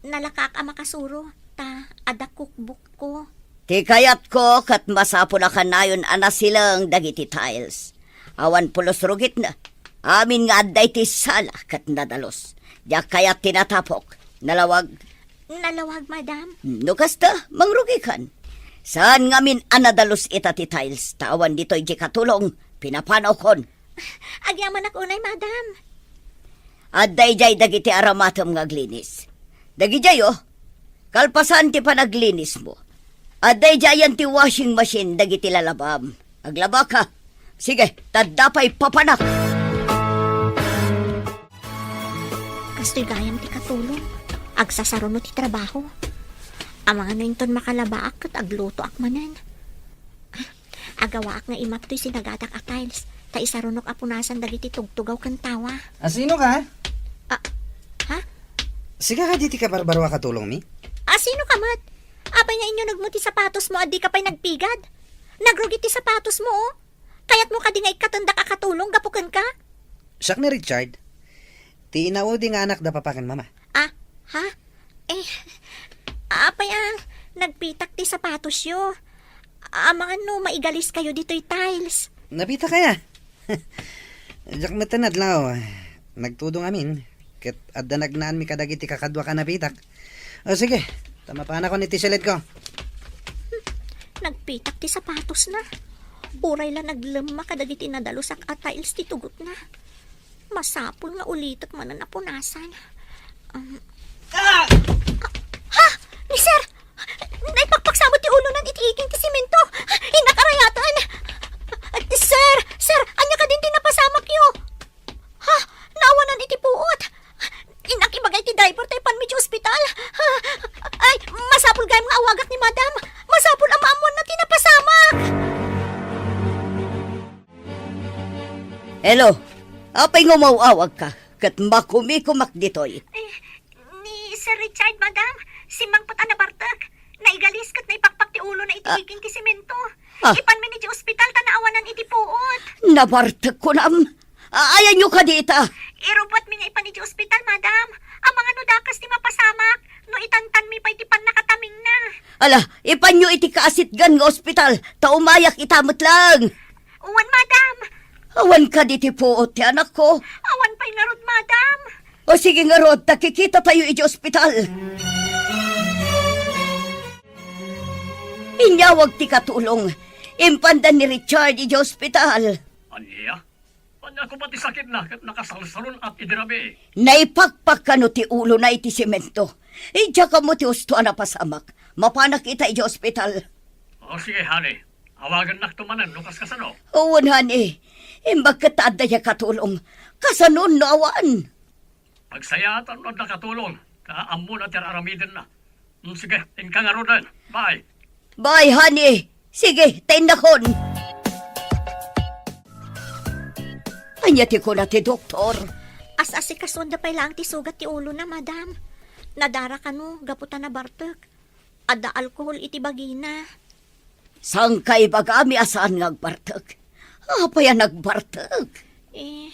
nalakaak a makasuro, ta adda cookbookko. Ti kayatko ket masapul a kanayon a nasileng dagiti tiles. Awan pulos rugitna. Amin nga adda iti sala ket nadalus. Diak kayat ti natapok. Nalawag. Nalawag, madam. No kasta, mangrugikan. Saan ngamin a nadalus ita ti tiles, ta awan ditoy diay katulong, pinapanawkon. Agyamanak unay, madam. Adda idiay dagiti aramatem nga aglinis. Dagidiay, oh. Kalpasan ti panaglinismo, adda idiayen ti washing machine dagiti lalabam. Aglabaka. Sige, ta adda pay papanak. Kastoy gayam ti katulong. Agsasaruno ti trabaho. Amangan no inton makalabaak ket aglutoak manen. Agawaak nga imap toy sinagadak a tiles, ta isarunok a punasan dagiti tugtugaw ken tawa. A, sino ka? A, ha? Sika kadi ti kabarbaro a katulongmi? A, sino ka met? Apay nga inyunegmo ti sapatosmo a dika pay nagpigad? Nagrugi ti sapatosmo, oh. Kayatmo kadi nga ikkatendak a katulong gapu kenka? Siak ni Richard. Ti inaudi nga anak da papa ken mama. Ah, ha? Eh, apay a nagpitak ti sapatosyo? Amangan no maigaliskayo ditoy tiles. Napitak aya? Diak met adlaw. Nagtudong amin. Ket adda nagnaanmi kadagiti kakaduak a napitak. O sige, ta mapanakon iti siledko. Nagpitak ti sapatosna. Uray la naglemma kadagiti nadalusak a tiles ti tugotna. Masapul nga ulitek manen a punasan. Um, Ah! Ha? Ni Sir! Naipakpaksamot ti ulonan iti iking ti simento! Innak a rayaten! Sir! Sir! Ania kadin ti napasamakyo? Ha? Naawanan iti puot! Innak ibaga iti driver ta ipanmi iti ospital! Ay, masapul gayam nga awagak ni Madam! Masapul a maammoanna ti napasamak! Hello, apay nga umaw-awagka? Ket makumikumak ditoy. Eh, ni Sir Richard, Madam, simmangpet a nabartek. Naigalis ket naipakpak ti ulona iti Ah. iking ti semento. Ah. Ipanmi idiay ospital ta naawanan iti puot. Nabartek kunam? A-, ayanyo kadi ita? Irubbuatmi nga ipan idiay ospital, Madam. Amangan no dakas ti mapasamak, no itantanmi pay ti pannakatamingna. Ala, ipanyo iti kaasitgan nga ospital, ta umayak ita met laeng. Wen, Madam. Awan kadi ti puot ti anakko? Awan pay ngarud, Madam. O sige ngarud, ta kikitatayo idiay ospital. Inyawag ti katulong. Impanda ni Richard idiay ospital. Ania? Ania koma ti sakitna ket nakasalsalun-at idi rabii? Naipakpak kano ti ulona iti semento. Idiak ammo ti husto a napasamak. Mapanak ita idiay ospital. O sige, honey. Awagannakto manen no kas-, kasano. Wen, honey. Imbag ket ta adda diay katulong. Kasanon no awan? Agsayaatan no adda katulong, ta ammona ti ar-aramidenna. Mm, sige, inka ngaruden. Bye. Bye, honey. Sige, ta innakon. Ania ti kuna ti doktor? As-asikasuanda pay laeng ti sugat ti ulona, Madam. Nadara kano gapu ta nabartek. Adda alkohol iti bagina. Saanka ibagami a saan nga agbartek? Apay a nagbartek? Eh,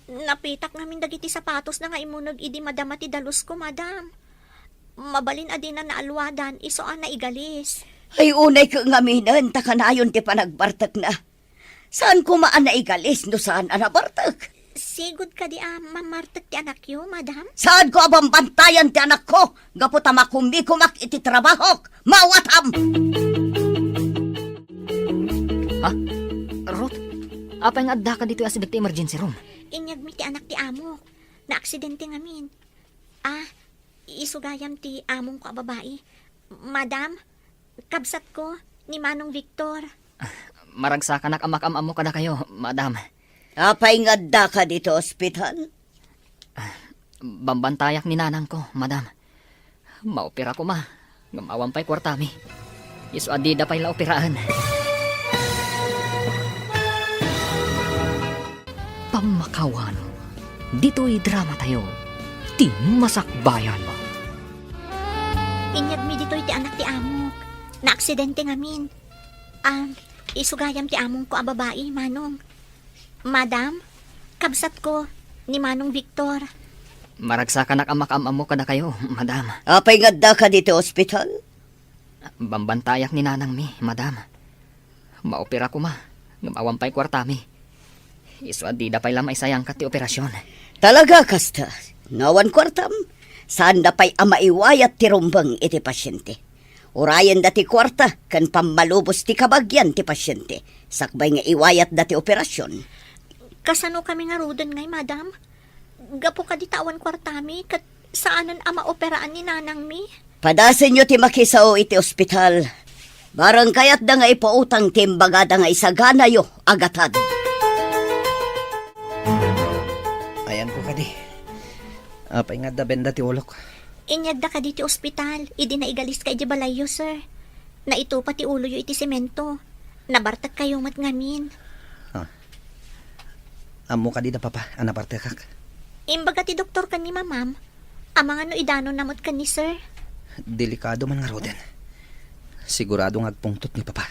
napitak ngamin dagiti sapatosna nga immuneg idi madama ti dalusko, madam. Mabalin a dina naaluadan, isu a naigalis. Ay, unay ket ngaminen ta kanayon ti panagbartekna. Saan koma a naigalis no saan a nabartek? Sigud kadi a mamartek ti anakyo, madam? Saanko a bambantayan ti anakko gapu ta makumbikomak iti trabahok? Mawatam! Ha? Ruth, apay nga addaka ditoy asideg ti emergency room? Inyegmi ti anak ti amok. Naaksidente ngamin. Ah, isu gayam ti amongko a babai. Madam, kabsatko, ni Manong Victor. Maragsakanak a makaam-ammo kadakayo, madam. Apay nga addaka ditoy ospital? Bambantayak ni nanangko, madam. Maopera koma, ngem awan pay kuartami. Isu a dida pay la operaen. Pammakawan, ditoy dramatayo, ti masakbayan. Inyegmi ditoy ti anak ti amok. Naaksidente ngamin. Ah, isu gayam ti amongko a babai, Manong. Madam, kabsatko, ni Manong Victor. Maragsakanak a makaam-ammo kadakayo, madam. Apay nga addaka ditoy ospital? Bambantayak ni nanangmi, madam. Maopera koma, ngem awan pay kuartami. Isu a dida pay la maisayangka ti operasyon. Talaga kasta? No awan kuartam? Saanda pay a maiwayat ti rumbeng iti pasyente. Urayenda ti kuarta ken pammalubos ti kabagian ti pasyente sakbay nga iwayatda ti operasyon. Kasanokami ngaruden ngay, madam? Gapu kadi ta awan kuartami ket saanen a maoperaan ni nanangmi. Padasenyo ti makisao iti ospital. Barang kayatda nga ipautang ti imbagada nga isaganayo a gatad. Ayanko kadi. Apay nga adda benda ti ulok? Inyegda kadi ti ospital idi naigaliska idiay balayyo, sir. Naitupa ti uloyo iti semento. Nabartekkayo met ngamin. Ah. Ammo kadi da papa a nabartekak? Imbaga ti doktor ken ni mamam, amangan no idanonna met ken ni sir. Delikado man ngaruden. Sigurado nga agpungtot ni papa.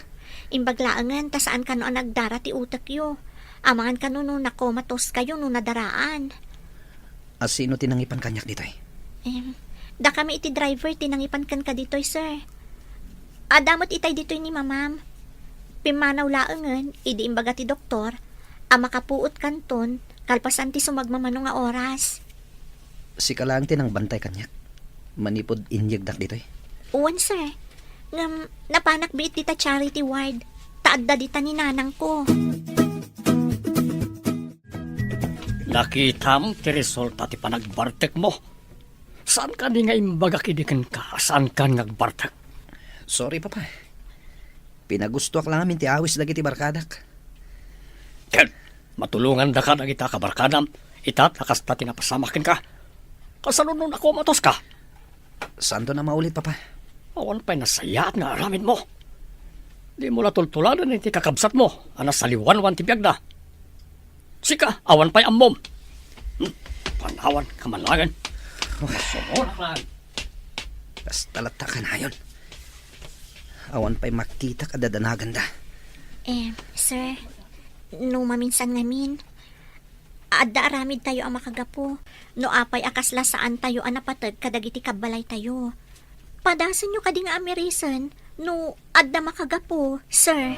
Imbag laengen ta saan kano a nagdara ti utekyo. Amangan kano no nakomatoskayo no nadaraan. A sino ti nangipan kaniak ditoy? Em, dakami iti driver ti nangipan kenka ditoy, sir. Adda met itay ditoy ni mamam. Pimmanaw laengen idi imbaga ti doktor a makapuot kanton kalpasan ti sumagmamano nga oras. Sika laeng ti nangbantay kaniak manipud inyegdak ditoy? Wen, sir. Ngem napanak biit dita charity ward, ta adda dita ni nanangko. Nakitam ti resulta ti panagbartekmo. Saan kadi nga imbagak idi kenka a saankan nga agbartek? Sorry, Papa. Pinagustoak la ngamin ti awis dagiti barkadak. Ket matulongandaka dagita kabarkadam ita ta kasta ti napasamak kenka. Kasano no nakomatoska? Saanton a maulit, Papa. Awan pay nasayaat nga aramidmo. Dimo la tultuladen iti kakabsatmo a nasaliwanwan ti biagna. Sika, awan pay ammom. Hmm, panawan ka man laengen. Sumunak laeng. Kasta latta kanayon. Awan pay makitak a dadanaganda. Eh, sir, no maminsan ngamin, adda aramidtayo a makagapu no apay a kasla saantayo a napateg kadagiti kabbalaytayo. Padasenyo kadi nga amirisen no adda makagapu, sir.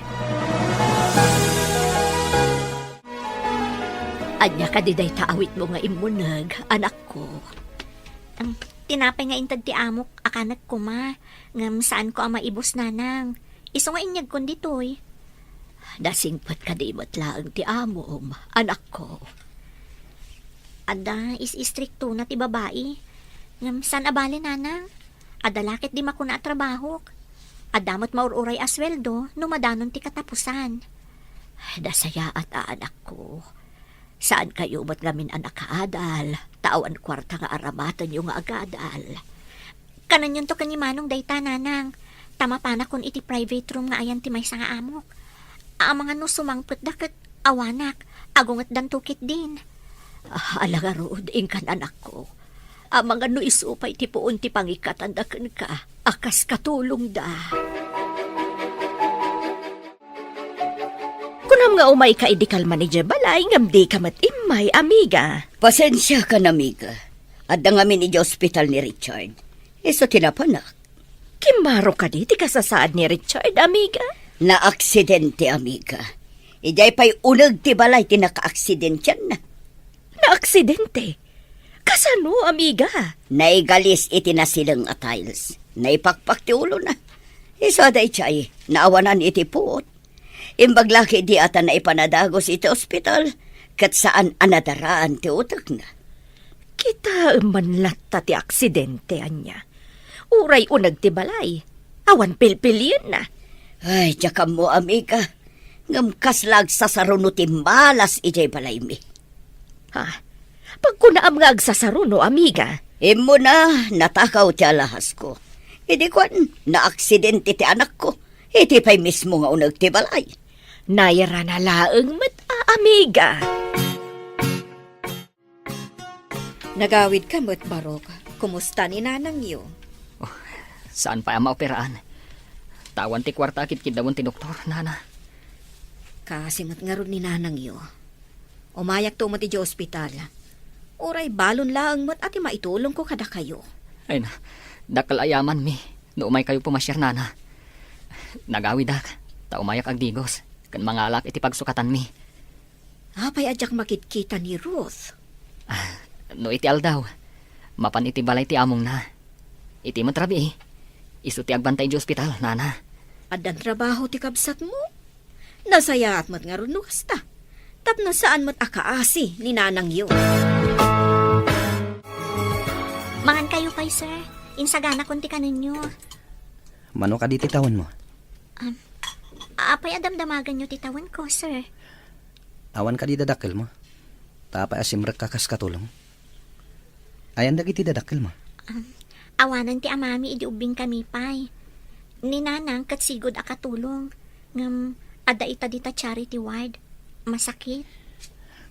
Ania kadi dayta awitmo nga immuneg, anakko? Ang tinapay nga inted ti amok a kanek koma, ngem saanko a maibus, nanang. Isu nga inyegkon ditoy. Nasingpet kadi met laeng ti amom, anakko? Adda is-istriktona ti babai. Ngem saan a bale, nanang. Adda la ket di makuna a trabahok. Adda met maur-uray a sueldo no madanon ti katapusan. Nasayaat a, anakko. Saankayo met ngamin a nakaadal, ta awan kuarta nga aramatenyo nga agadal. Kananyonto ken ni Manong dayta, nanang, ta mapanakon iti private room nga ayan ti maysa nga amok. Amangan no sumangpetda ket awanak, agungetdanto ketdin. Ah, ala ngarud, inkan, anakko. Amangan no isu pay ti puon ti pangikatanda kenka a kas katulongda. Nga umayka idi kalman idiay balay, ngem dika met immay, amiga. Pasensiakan, amiga. Adda ngamin idiay ospital ni Richard. Isu ti napanak. Kimmaro kadi ti kasasaad ni Richard, amiga? Naaksidente, amiga. Idiay pay uneg ti balay ti nakaaksidentianna. Naaksidente? Kasano, amiga? Naigalis iti nasileng a tiles. Naipakpak ti ulona. Isu a daydiay, naawanan iti puot. Imbag la ketdi a ta naipan a dagus iti ospital, ket saan a nadaraan ti utekna. Kitaem man latta ti aksidente, ania? Uray uneg ti balay. Awan pilpilienna. Ay, diak ammo, amiga. Ngem kasla agsasaruno ti malas idiay balaymi. Ha? Pagkunaam nga agsasaruno, amiga? Immuna, natakaw ti alahasko. Idi kuan, naaksidente ti anakko. Iti pay mismo nga uneg ti balay. Nairana laeng met a, amiga. Nagawidka met, Barok. Kumusta ni nanangyo? Oh, saan pay a maoperaan. Ta awan ti kuarta a kidkiddawen ti doktor, nana. Kaasi met ngarud ni nanangyo. Umayakto met idiay ospital. Uray balon laeng met a ti maitulongko kadakayo. Ay na, dakkel a yamanmi no umaykayo pumasiar, nana. Nagawidak, ta umayak agdigos, ken mangalak iti pagsukatanmi. Apay a diak makitkita ni Ruth? Ah, no iti aldaw, mapan iti balay ti amongna. Iti met rabii, isu ti agbantay idiay ospital, nana. Addan trabaho ti kabsatmo? Nasayaat met ngarud no kasta. Tapno saan met a kaasi ni nanangyo. Mangankayo pay, sir. Insaganakon ti kanenyo. Mano kadi ti tawenmo? Um, apay a damdamagenyo ti tawenko, sir? Awan kadi dadakkelmo? Ta apay a simrekka kas katulong? Ayan dagiti dadakkelmo? Um, awanen ti amami idi ubbingkami pay. Ni nanang ket sigud a katulong. Ngem adda ita dita charity ward. Masakit.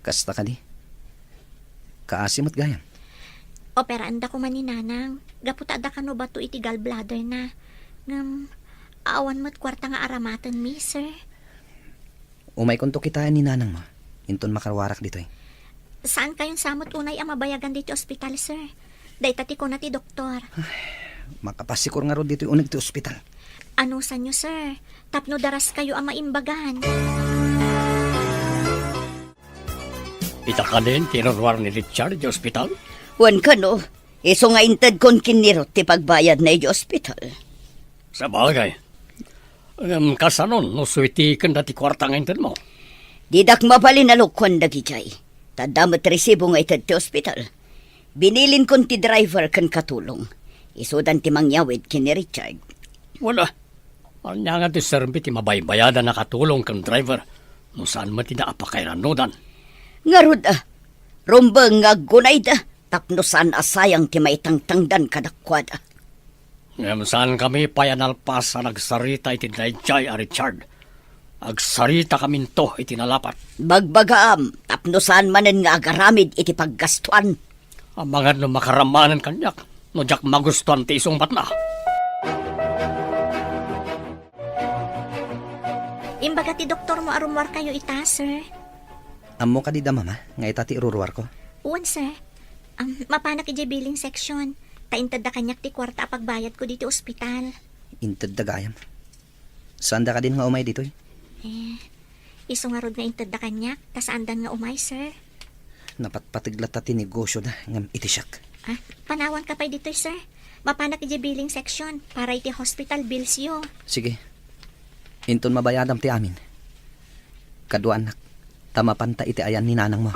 Kasta kadi? Kaasi met gayam? Operaenda koma ni nanang. Gapu ta adda kano bato iti gallbladder na. Ngem awan met kuarta nga aramatenmi, sir. Umaykonto kitaen ni nanangmo, inton makaruarak ditoy. Saankayon sa met unay a mabayagan ditoy ospital, sir. Dayta ti kuna ti doktor. Makapasikor ngarud ditoy uneg ti ospital. Anusanyo, sir, tapno daraskayo a maimbagan. Ita kanen ti iruruar ni Richard iti ospital? Wen kano, isu nga intedkon ken ni Ruth ti pagbayadna iti ospital. Sabagay. Ngem kasano no suiti kenda ti kuarta nga intedmo? Didak mabalin a lukuan dagidiay. Ta adda met resibo nga ited ti ospital. Binilinkon ti driver ken katulong. Isudan ti mangyawid ken ni Richard. Wala. Ania nga ti serbi ti mabaybayadan a katulong ken driver no saan met ida a pakairannodan? Ngarud a, rumbeng nga aggunayda tapno saan a sayang ti maitangtangdan kadakuada. Ngem saankami pay a nalpas a nagsarita iti daydiay a Richard. Agsaritaminto iti nalapat. Bagbagaam tapno saan manen nga agaramid iti paggastuan. Amangan no makaram manen kaniak no diak magustuan ti isungbatna. Imbaga ti doktormo a rummuarkayo ita, sir. Ammo kadi da, Mama, nga ita ti iruruarko? Wen, sir. Am, mapanak idiay billing section. Ta intedda kaniak ti kuarta a pagbayadko ditoy ospital. Intedda gayam. Saanda kadin nga umay ditoy? Eh, isu ngarud nga intedda kaniak, ta saandan nga umay, sir. Napatpateg latta ti negosyoda ngem iti siak. Ah, panawanka pay ditoy, sir. Mapanak idiay billing section para iti hospital billsyo. Sige. Inton mabayadam ti amin. Kaduaannak, ta mapanta iti ayan ni nanangmo.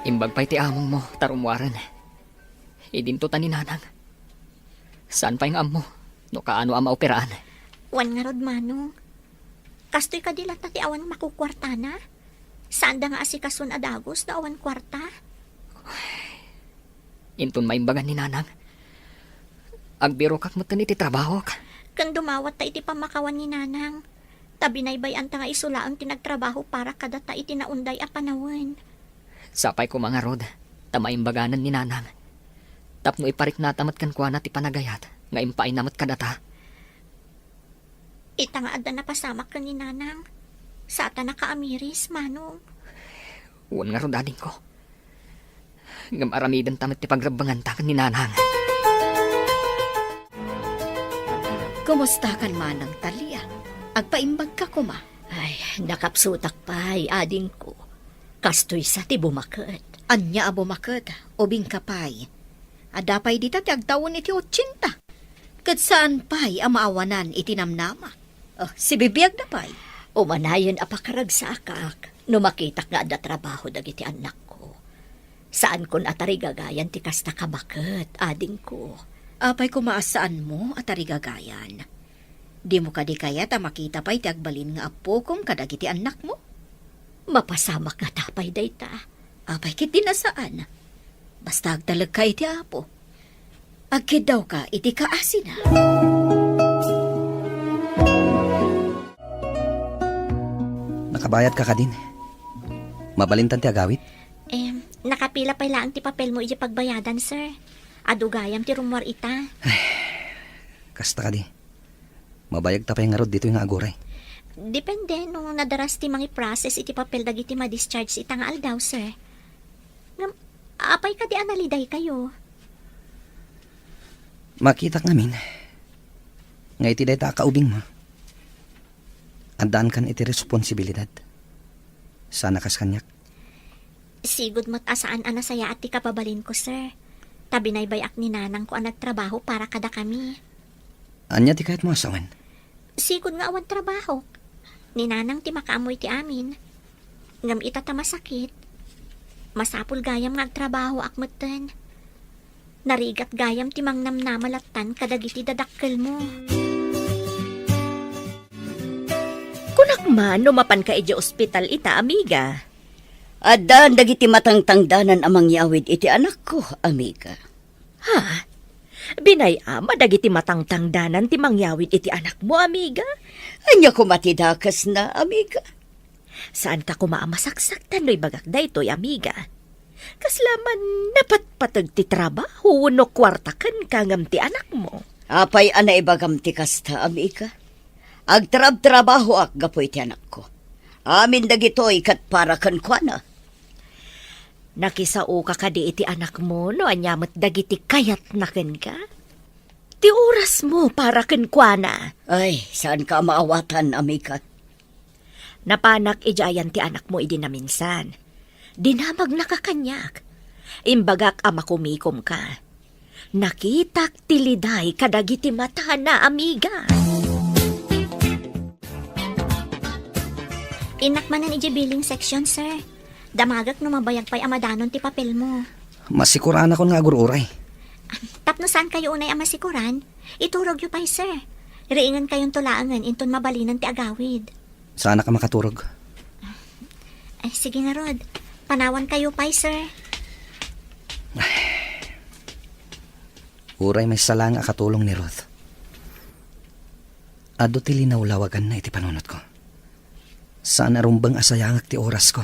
Imbag pay ti amongmo, ta rummuaren. Idinto ta ni nanang. Saan pay nga ammo no kaano a maoperaan? Wen ngarud, Manong. Kastoy kadi latta ti awan makukuartana? Saanda nga asikason a dagus no awan kuarta? Inton maimbagan ni nanang, agbirokak metten iti trabahok. Ken dumawatta iti pammakawan ni nanang. Ta binaybay-anta nga isu laeng ti nagtrabaho para kadata iti naunday a panawen. Sapay koma ngarud, ta maimbaganen ni nanang. Tapno ipariknata met kenkuana ti panagayat nga impaayna met kadata. Ita nga adda napasamak ken ni Nanang. Saan ta nakaamiris, Manong. Wen ngarud, adingko. Ngem aramidenta met ti pagrabbenganta ken ni Nanang. Kumustakan, Manang Talia? Agpaimbagka koma? Ay, nakapsutak pay, adingko. Kastoy sa ti bumaket. Ania a bumaket? Ubingka pay. Adda pay dita ti agtawen iti otsenta. Ket saan pay a maawanan iti namnama. Ah, sibibiagda pay. Umanayen a pakaragsaakak no makitak nga adda trabaho dagiti annakko. Saankon a tarigagayan ti kasta kabaket, adingko. Apay koma a saanmo a tarigagayan? Dimo kadi kayat a makita pay ti agbalin nga appokom kadagiti annakmo? Mapasamak ngata pay dayta. Apay ketdi a saan? Basta agtalekka iti Apo. Agkiddawka iti kaasina. Nakabayadka kadin? Mabalintan ti agawid? Em, nakapila pay laeng ti papelmo idiay pagbayadan, sir. Adu gayam ti rummuar ita. Kasta kadi. Mabayagta pay ngarud ditoy nga aguray. Depende no nadaras ti mangiprocess iti papel dagiti ma-discharge ita nga aldaw, sir. Ngem, apay kadi a nalidaykayo? Makitak ngamin nga iti dayta a kaubingmo, addaankan iti responsibilidad. Saan a kas kaniak. Sigud met a saan a nasayaat ti kababalinko, sir. Ta binaybay-ak ni nanangko a nagtrabaho para kadakami. Ania ti kayatmo a sawen? Sigud nga awan trabahok. Ni nanang ti makaammo iti amin. Ngem ita ta masakit, masapul gayam nga agtrabahoak metten. Narigat gayam ti mangnamnama lattan kadagiti dadakkelmo. Kunak man no mapanka idiay ospital ita, amiga. Addan dagiti matangtangdanan a mangyawid iti anakko, amiga. Ha? Binay-am a dagiti matangtangdanan ti mangyawid iti anakmo, amiga? Ania koma ti dakesna, amiga? Saanka koma a masaksaktan no ibagak daytoy, amiga. Kasla man napatpateg ti trabaho wenno kuarta kenka ngem ti anakmo. Apay a naibagam ti kasta, amiga? Agtrabtrabahoak gapu iti anakko. Amin dagitoy ket para kenkuana. Nakisaoka kadi iti anakmo no ania met dagiti kayatna kenka? Ti orasmo para kenkuana. Ay, saanka a maawatan, amiga. Napanak idiay ayan ti anakmo idi naminsan. Dinamagnaka kaniak. Imbagak a makumikomka. Nakitak ti liday kadagiti matana, amiga. Innak manen idiay billing section, sir. Damagek no mabayag pay a madanon ti papelmo. Masikuranakon nga agur-uray. Tapno saankayo unay a masikuran, iturogyo pay, sir. Riingenkayonto laengen inton mabalinen ti agawid. Saanak a makaturog. Ay, sige ngarud. Panawankayo pay, sir. Uray maysa laeng a katulong ni Ruth. Adu ti linawlawaganna iti panunotko. Saan a rumbeng a sayangek ti orasko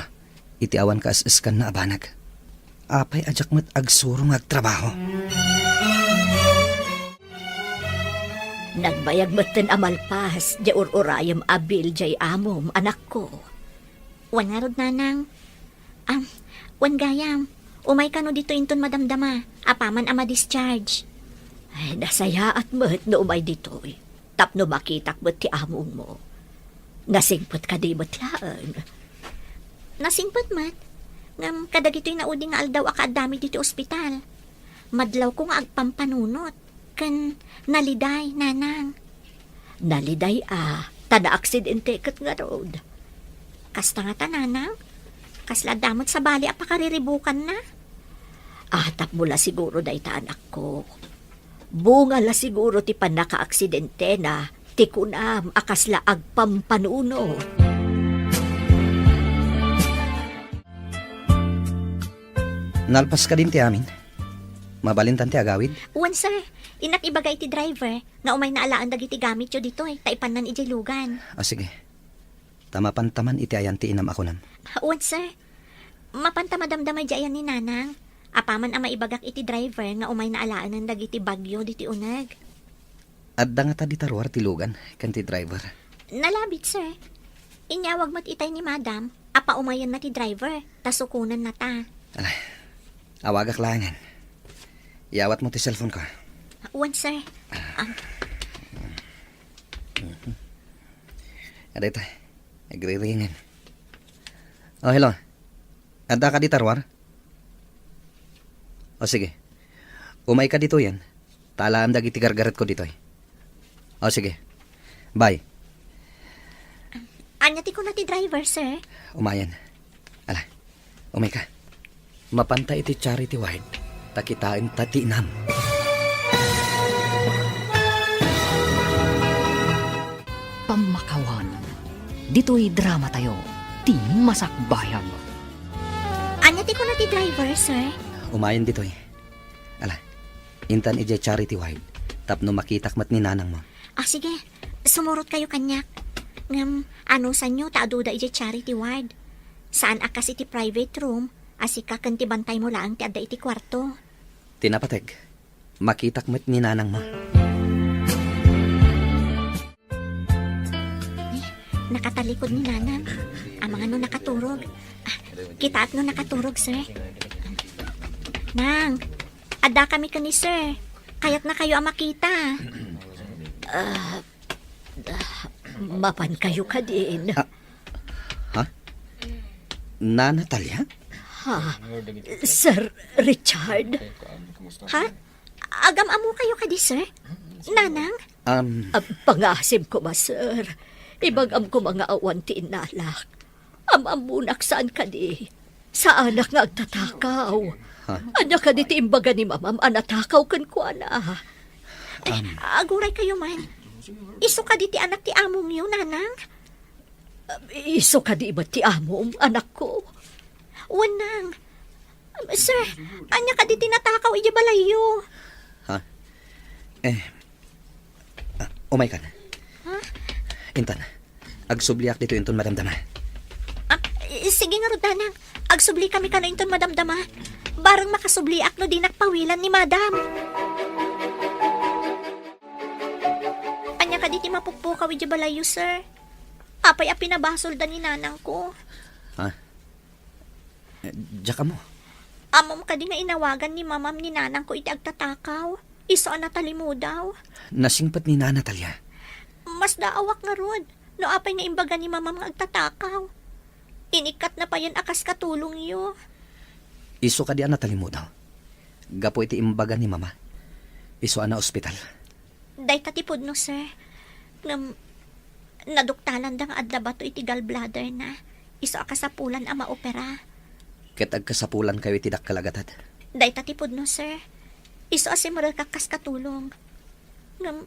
iti awan kaes-eskanna a banag. Apay a diak met agsuro nga agtrabaho? Nagbayag metten a malpas diay ur-urayem a bill diay amom, anakko. Wen ngarud, nanang. Ah, wen gayam, umay kano ditoy inton madamdama, apaman a ma-discharge. Ay, nasayaat met no umay ditoy, tapno makitak met ti amongmo. Nasingpet kadi met laeng? Nasingpet met, ngem kadagitoy naudi nga aldaw a kaaddami ditoy ospital. Madlawko nga agpampanunot. Ken naliday, nanang. Naliday a, ta naaksidente ket ngarud. Kasta ngata, nanang? Kasla adda met sabali a pakariribukanna? Ah, tapno la siguro dayta, anakko. Bunga la siguro ti pannakaaksidentena ti kunam a kasla agpampanunot. Nalpas kadin ti amin? Mabalintan ti agawid? Wen, sir. Innak ibaga iti driver nga umayna alaen dagiti gamityo ditoy ta ipannan idiay lugan. Ah, sige. Ta mapanta man iti ayan ti inam a kunam. Wen, sir. Mapanta madamdama idiay ayan ni nanang. Apaman a maibagak iti driver nga umayna alaenen dagiti bagyo ditoy uneg. Adda ngata dita ruar ti lugan ken ti driver? Nalabit, sir. Inyawag met itay ni Madam a paumayenna ti driver, ta sukonennata. Ala, awagak laengen. Iyawatmo ti cellphone ko. Wen, sir. Ah. Adda ita, nagriringen. Oh, hello. Adda ka dita ruar? O, sige. Umayka ditoyen. Ta alaem dagiti gargaretko ditoy. O, sige. Bye. Ania ti kuna ti driver, sir? Umayen. Ala, umayka. Mapanta iti charity ward, ta kitaenta ti inam. Pammakawan. Ditoy dramatayo, ti Masakbayan. Ania ti kuna ti driver, sir? Umayen ditoy. Ala, intan idiay charity ward, tapno makitak met ni nanangmo. Ah, sige. Sumurotkayo kaniak. Ngem, anusanyo ta aduda idiay charity ward. Saan a kas iti private room, a sika ken ti bantaymo laeng ti adda iti kuarto. Ti napateg, makitak met ni nanangmo. Eh, nakatalikod ni Nanang. Amangan no nakaturog. Ah, kitaak no nakaturog, sir. Nang, adda kami ken ni sir. Kayatnakayo a makita. Ah, ah, mapankayo kadin? Ah, ha? Nana Talia? Ha? Sir Richard? Ha? Agam-ammokayo kadi, sir? Nanang? Um, Ah, pangasim koma, sir. Ibagam koma nga awan ti innalak. Am-ammonak saan kadi. Saanak nga agtatakaw. Ha? Ania kadi ti imbaga ni mamam a natakaw kenkuana? Ay, Um, aguraykayo man. Isu kadi ti anak ti amongyo, Nanang? Isu kadi met ti amom, anakko? Wen, Nang. Sir, ania kadi ti natakaw idiay balayyo? Ha? Eh, ah, umaykan. Ha? Intan, agsubliak ditoy inton madamdama. Ah, eh, sige ngarud, Nanang. Agsublikami kano inton madamdama. Bareng makasubliak no dinak pawilan ni Madam. Ania kadi ti mapukpukaw idiay balayyo, sir? Apay a pinabasolda ni nanangko? Ha? Eh, diak ammo. Ammom kadi nga inawagan ni mamam ni nanangko iti agtatakaw? Isu a natalimudaw? Nasingpet ni Nana Talia. Masdaawak ngarud no apay nga imbaga ni mamam nga agtatakaw. Inikkatna payen a kas katulongyo. Isu kadi a natalimudaw. Gapu iti imbaga ni mama, isu a naospital. Dayta ti pudno, sir. Ngem, naduktalanda nga adda bato iti gallbladderna. Isu a kasapulan a maopera. Ket agkasapulankayo iti dakkel a gatad. Dayta ti pudno, sir. Isu a simrekak kas katulong. Ngem,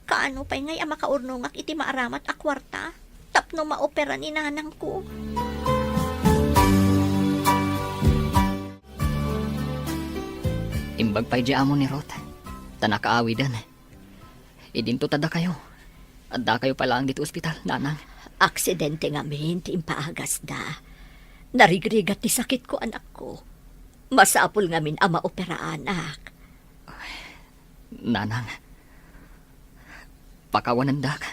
kaano pay ngay a makaurnongak iti maaramat a kuarta tapno maopera ni nanangko? Imbag pay di amo ni Ruth, ta nakaawiden. Idinto ta dakayo. Addakayo pay laeng ditoy ospital, nanang. Aksidente ngamin ti impaagasda. Narigrigat ti sakitko, anakko. Masapul ngamin a maoperaanak. Nanang, pakawanendak.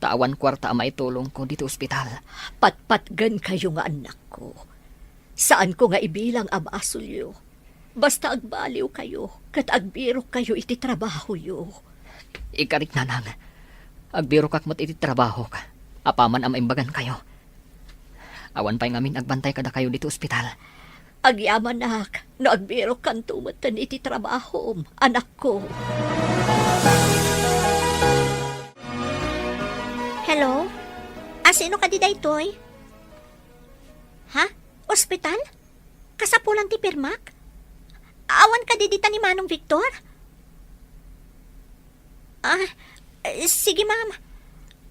Ta awan kuarta a maitulongko ditoy ospital. Patpatgenkayo nga annakko. Saanko nga ibilang a basolyo. Basta agbaliwkayo ket agbirokkayo iti trabahoyo. Ikarik, nanang. Agbirokak met iti trabahok, apaman a maimbagankayo. Awan pay ngamin agbantay kadakayo ditoy ospital. Agyamanak no agbirokkanto metten iti trabahom, anakko. Hello? A, sino kadi daytoy? Ha? Ospital? Kasapulan ti pirmak? Awan kadi dita ni Manong Victor? Ah, eh, sige, ma'am.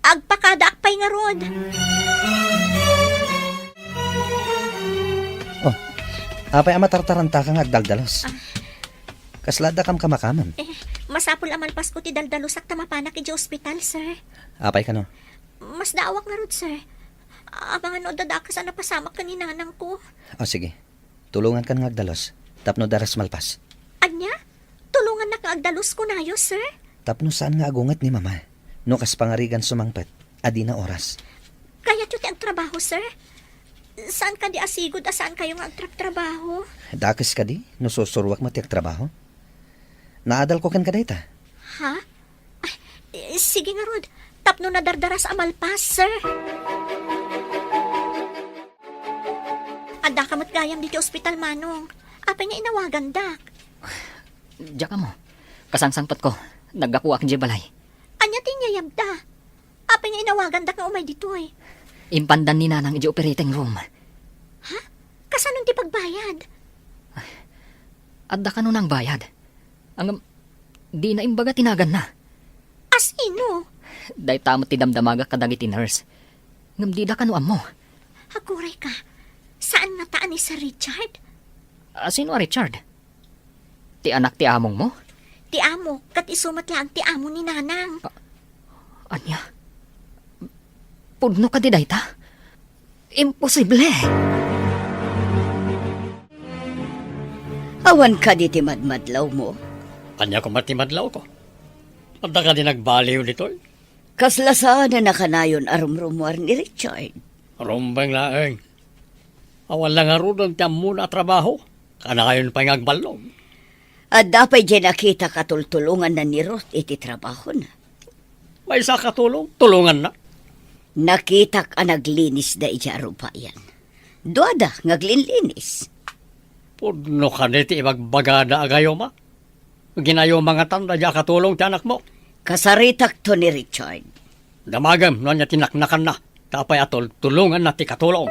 Agpakadaak pay ngarud. Oh, apay a matartarantaka nga agdaldalos? Ah. Kasla adda kamkamakamam? Eh, masapul a malpasko ti daldalusak ta mapanak idiay ospital, sir. Apay kano? Masdaawak ngarud, sir. Amangan no adda dakes a napasamak ken ni nanangko. Ah, sige. Tulongankan nga agdalus, tapno daras malpas. Ania? Tulongannak nga agdalus, kunayo, sir? Tapno saan nga agunget ni Mama. No kas pangarigan sumangpet, adina oras. Kayatyo ti agtrabaho, sir? Saan kadi a sigud a saan kayo nga agtraptrabaho? Dakes kadi, no sursuruak met ti agtrabaho? Naadalko ken kadayta. Ha? Ay, eh, sige ngarud. Tapno nadardaras a malpas, sir. Addaka met gayam ditoy ospital, Manong. Apay nga inawagandak? Diak ammo. Kasangsangpetko. Naggapuak idiay balay. Ania ti inyayabda? Apay nga inawagandak nga umay ditoy? Impandan ni Nanang idiay operating room. Ha? Kasanon ti pagbayad? Adda kano nangbayad? Ngem, dina imbaga ti naganna. Asino? Dayta met ti damdamagak kadagiti nurse. Ngem dida kano ammo. Aguray ka. Saan ngata a ni Sir Richard? Asino a Richard? Ti anak ti amongmo? Ti amo, ket isu met laeng ti amo ni Nanang. A-, ania? Pudno kadi dayta? Imposible! Awan kadi ti madmadlawmo? Ania koma ti madlawko? Adda kadi nagbaliw ditoy? Kasla saan a kanayon a rumrumuar ni Richard? Rumbeng laeng. Awan la ngaruden ti ammona a trabaho. Kanayon pay nga agballog. Adda pay diay nakitak a tultulonganna ni Ruth iti trabahona? Maysa a katulong, tulonganna. Nakitak a naglinisda idiay arubayan. Duada nga aglinlinis. Pudno kadi ti ibagbagada a gayuma? Ginayuma ngatan daydiay a katulong ti anakmo? Kasaritakto ni Richard. Damagem no ania ti naknakanna, ta apay a tultulonganna ti katulong.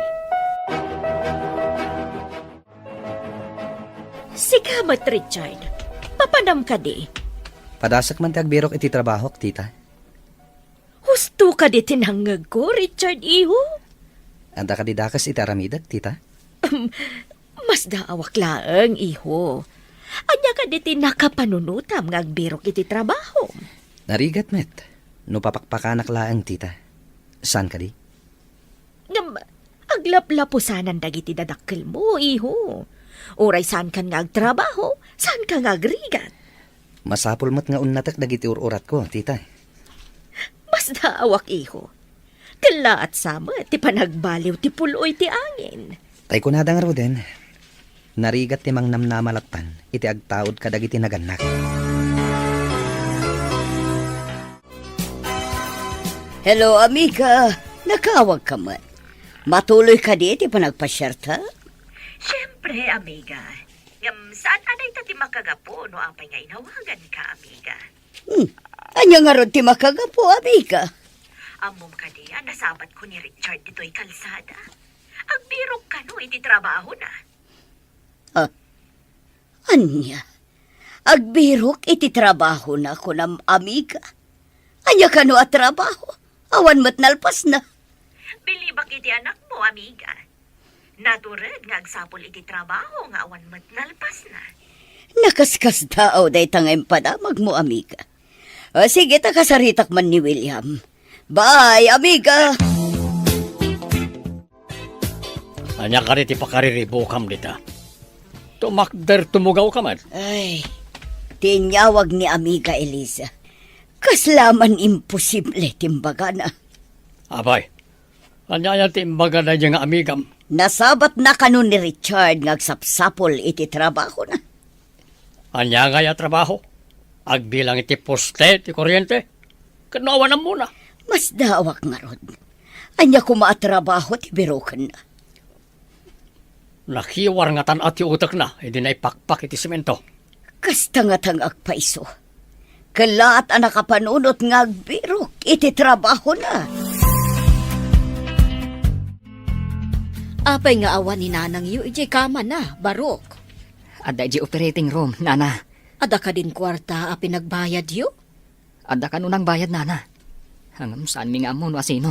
Sika met, Richard. Papanam kadi? Padasek man ti agbirok iti trabahok, tita. Husto kadi ti nangngegko, Richard, iho? Adda kadi dakes iti aramidek, tita? Masdaawak laeng, iho. Ania kadi ti nakapanunotam nga agbirok iti trabahom? Narigat met. No papakpakanak laeng, tita. Saan kadi? Ngem, aglaplapusanan dagiti dadakkelmo, iho. Uray saankan nga agtrabaho, saanka nga agrigat. Masapul met nga unnatek dagiti ur-uratko, tita. Masdaawak, iho. Kellaat sa met ti panagbaliw ti pul-oy ti angin. Tay kunada ngaruden, narigat ti mangnamnama lattan iti agtaud kadagiti nagannak. Hello, amiga. Nakaawagka met. Matuloy kadi ti panagpasiarta? Siempre, amiga. Ngem saan a dayta ti makagapu no apay nga inawaganka, amiga. Hmm. Ania ngarud ti makagapu, amiga? Ammom kadi a nasabatko ni Richard ditoy kalsada? Agbirok kano iti trabahona. Ah, ania? Agbirok iti trabahona, kunam, amiga? Ania kano a trabaho? Awan met nalpasna. Bilibak iti anakmo, amiga. Natured nga agsapul iti trabaho nga awan met nalpasna. Nakaskasdaaw dayta nga impadamagmo, amiga. O, sige, ta kasaritak man ni William. Bye, amiga! Ania kadi ti pakariribukam dita? Tumakder tumugawka man. Ay, ti inyawag ni Amiga Eliza. Kasla man imposible ti imbagana. Apay, ania, ania ti imbaga daydiay nga amigam? Nasabatna kano ni Richard nga agsapsapul iti trabahona. Ania ngay a trabaho? Agbilang iti poste ti kuryente? Ken no awan ammona? Masdaawak ngarud. Ania koma a trabaho ti birokenna? Nakiwar ngatan a ti utekna idi naipakpak iti semento. Kasta ngata nga agpayso. Kellaat a nakapanunot nga agbirok iti trabahona. Apay nga awan ni nanangyo idiay kamana, Barok? Adda idiay operating room, nana. Adda kadin kuarta a pinagbayadyo? Adda kano nangbayad, nana. Ngem saanmi nga ammo no asino.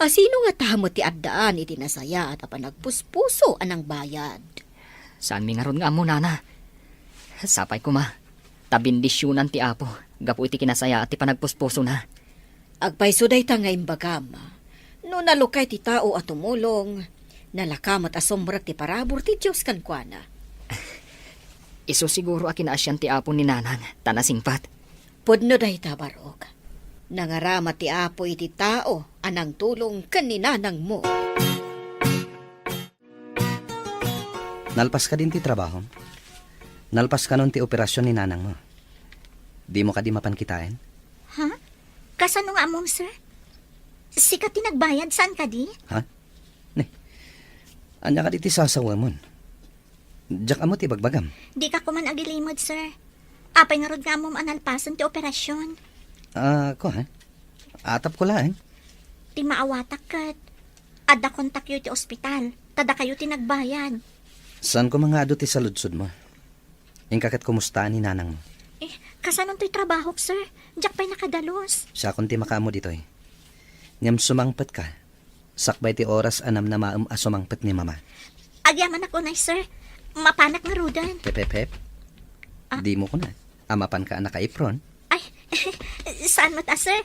Asino ngata met ti addaan iti nasayaat a panagpuspuso a nangbayad? Saanmi ngarud nga ammo, nana. Sapay koma, ta bendisionan ti Apo gapu iti kinasayaat ti panagpuspusona. Agpayso dayta nga imbagam. No nalukay ti tao a tumulong, nalaka met a sumrek ti parabur ti Dios kenkuana. Isu siguro a kinaasian ti Apo ni nanang, ta nasingpet. Pudno dayta, Barok. Nangarama ti Apo iti tao a nangtulong ken ni nanangmo. Nalpas kadin ti trabahom? Nalpas kanon ti operasion ni nanangmo? Dimo kadi mapan kitaen? Ha? Kasano nga ammom, sir? Sika ti nagbayad, saan kadi? Ha? Ne, ania kadi ti sasawamon? Diak ammo ti ibagbagam. Dika koman agilimed, sir. Apay ngarud nga ammom a nalpasen ti operasion? Ah, kuan. Atapko laeng. Ti maawatak ket adda kontakyo iti ospital, ta dakayo ti nagbayad. Saan koma nga adu ti saludsodmo? Inka ket kumusta ni nanangmo? Eh, kasanon toy trabahok, sir? Diak pay nakadalus. Siakon ti makaammo ditoy. Ngem sumangpetka, sakbay ti oras a namnamaem a sumangpet ni Mama. Agyamanak unay, sir. Mapanak ngaruden. Hep, hep, hep. Ah. Dimo kuna a mapanka a naka-apron? Ay, saan met a, sir.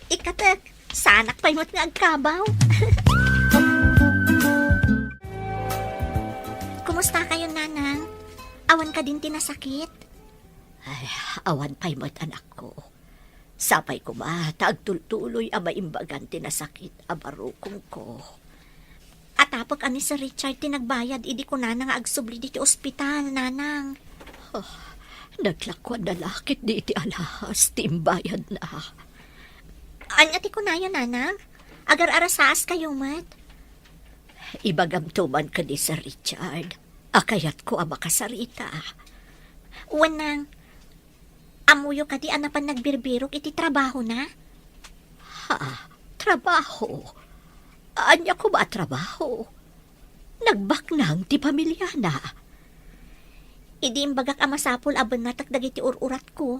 Ikkatek, saanak pay met nga agkabaw. Kumusta kayo, Nanang? Awan kadin ti nasakit? Ay, awan pay met, anakko. Sapay koma ta agtultuloy a maimbagan ti nasakit a barukongko. Atapek a ni Sir Richard ti nagbayad idi kunana nga agsubli diti ospital, Nanang. Ah, naglakuan na la ketdi iti alahas ti imbayadna. Ania ti kunayo, Nanang? Agar-arasaas kayo met? Ibagamto man ken ni Sir Richard a kayatko a makasarita. Wen, Nang, ammoyo kadi a napan nagbirbirok iti trabahona? Ha? Trabaho? Ania koma a trabaho? Nagbaknang ti pamiliana. Idi imbagak a masapul a bennatek dagiti ur-uratko,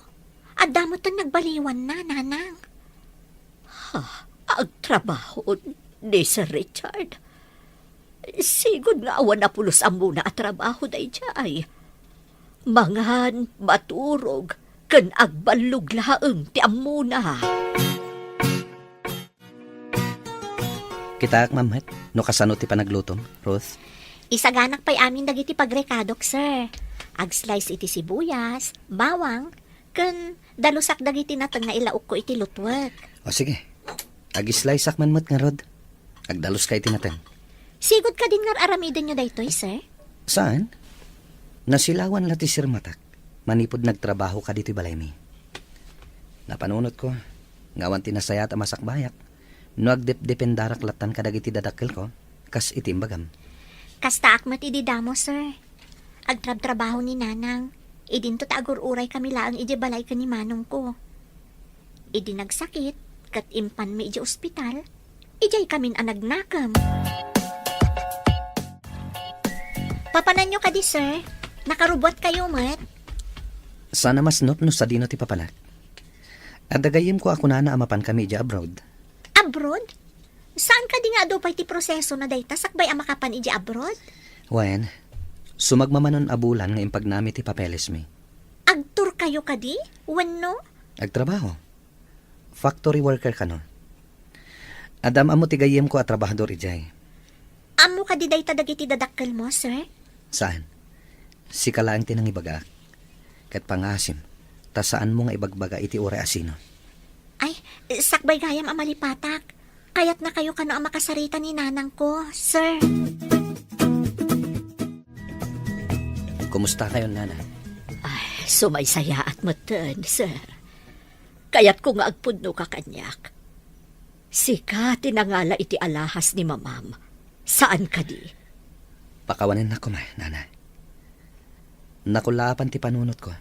adda metten nagbaliwanna, Nanang. Ha? Agtrabaho ni Sir Richard? Sigud nga awan a pulos ammona a trabaho daydiay. Mangan, maturog, ken agballog laeng ti ammona. Kitaak, ma'am, met no kasano ti panaglutom, Ruth. Isaganak pay amin dagiti pagrekadok, sir. Ag-slice iti sibuyas, bawang, ken dalusak dagiti nateng nga ilaokko iti lutwek. O sige, ag-sliceak man met ngarud. Agdaluska iti nateng. Sigud kadin nga ar-aramidenyo daytoy, sir? Saan? Nasilawan la ti sirmatak manipud nagtrabaho ka ditoy balaymi. Napanunotko nga awan ti nasayaat a masakbayak no agdepdependarak lattan kadagiti dadakkelko kas iti imbagam. Kastaak met idi damo, sir. Agtrabtrabaho ni Nanang. Idinto ta agur-uray kami laeng idiay balay ken ni manongko. Idi nagsakit, ket impanmi idiay ospital, idiay kamin a nagnakem. Papananyo kadi, sir? Nakarubuat kayo met? Sana masnop no sadino ti papanak. Adda gayyemko a kunana a mapan kami idiay abroad. Abroad? Saan kadi nga adu pay ti proseso na dayta sakbay a makapan idiay abroad? Wen, sumagmamano a bulan nga impagnami ti papelesmi. Agtour kayo kadi? Wenno? Agtrabaho. Factory worker kano. Adda am-ammo ti gayyemko a trabahador idiay. Ammo kadi dayta dagiti dadakkelmo, sir? Saan? Sika laeng ti nangibagaak. Ket pangasim, ta saanmo nga ibagbaga iti uray a sino. Ay, sakbay gayam a malipatak. Kayatna kayo kano a makasarita ni nanangko, sir. Kumusta kayo, Nana? Ay, sumaysayaat metten, sir. Kayatko nga agpudnoka kaniak. Sika ti nangala iti alahas ni mamam. Saan kadi? Pakawanennak koma, Nana. Nakulaapan ti panunotko.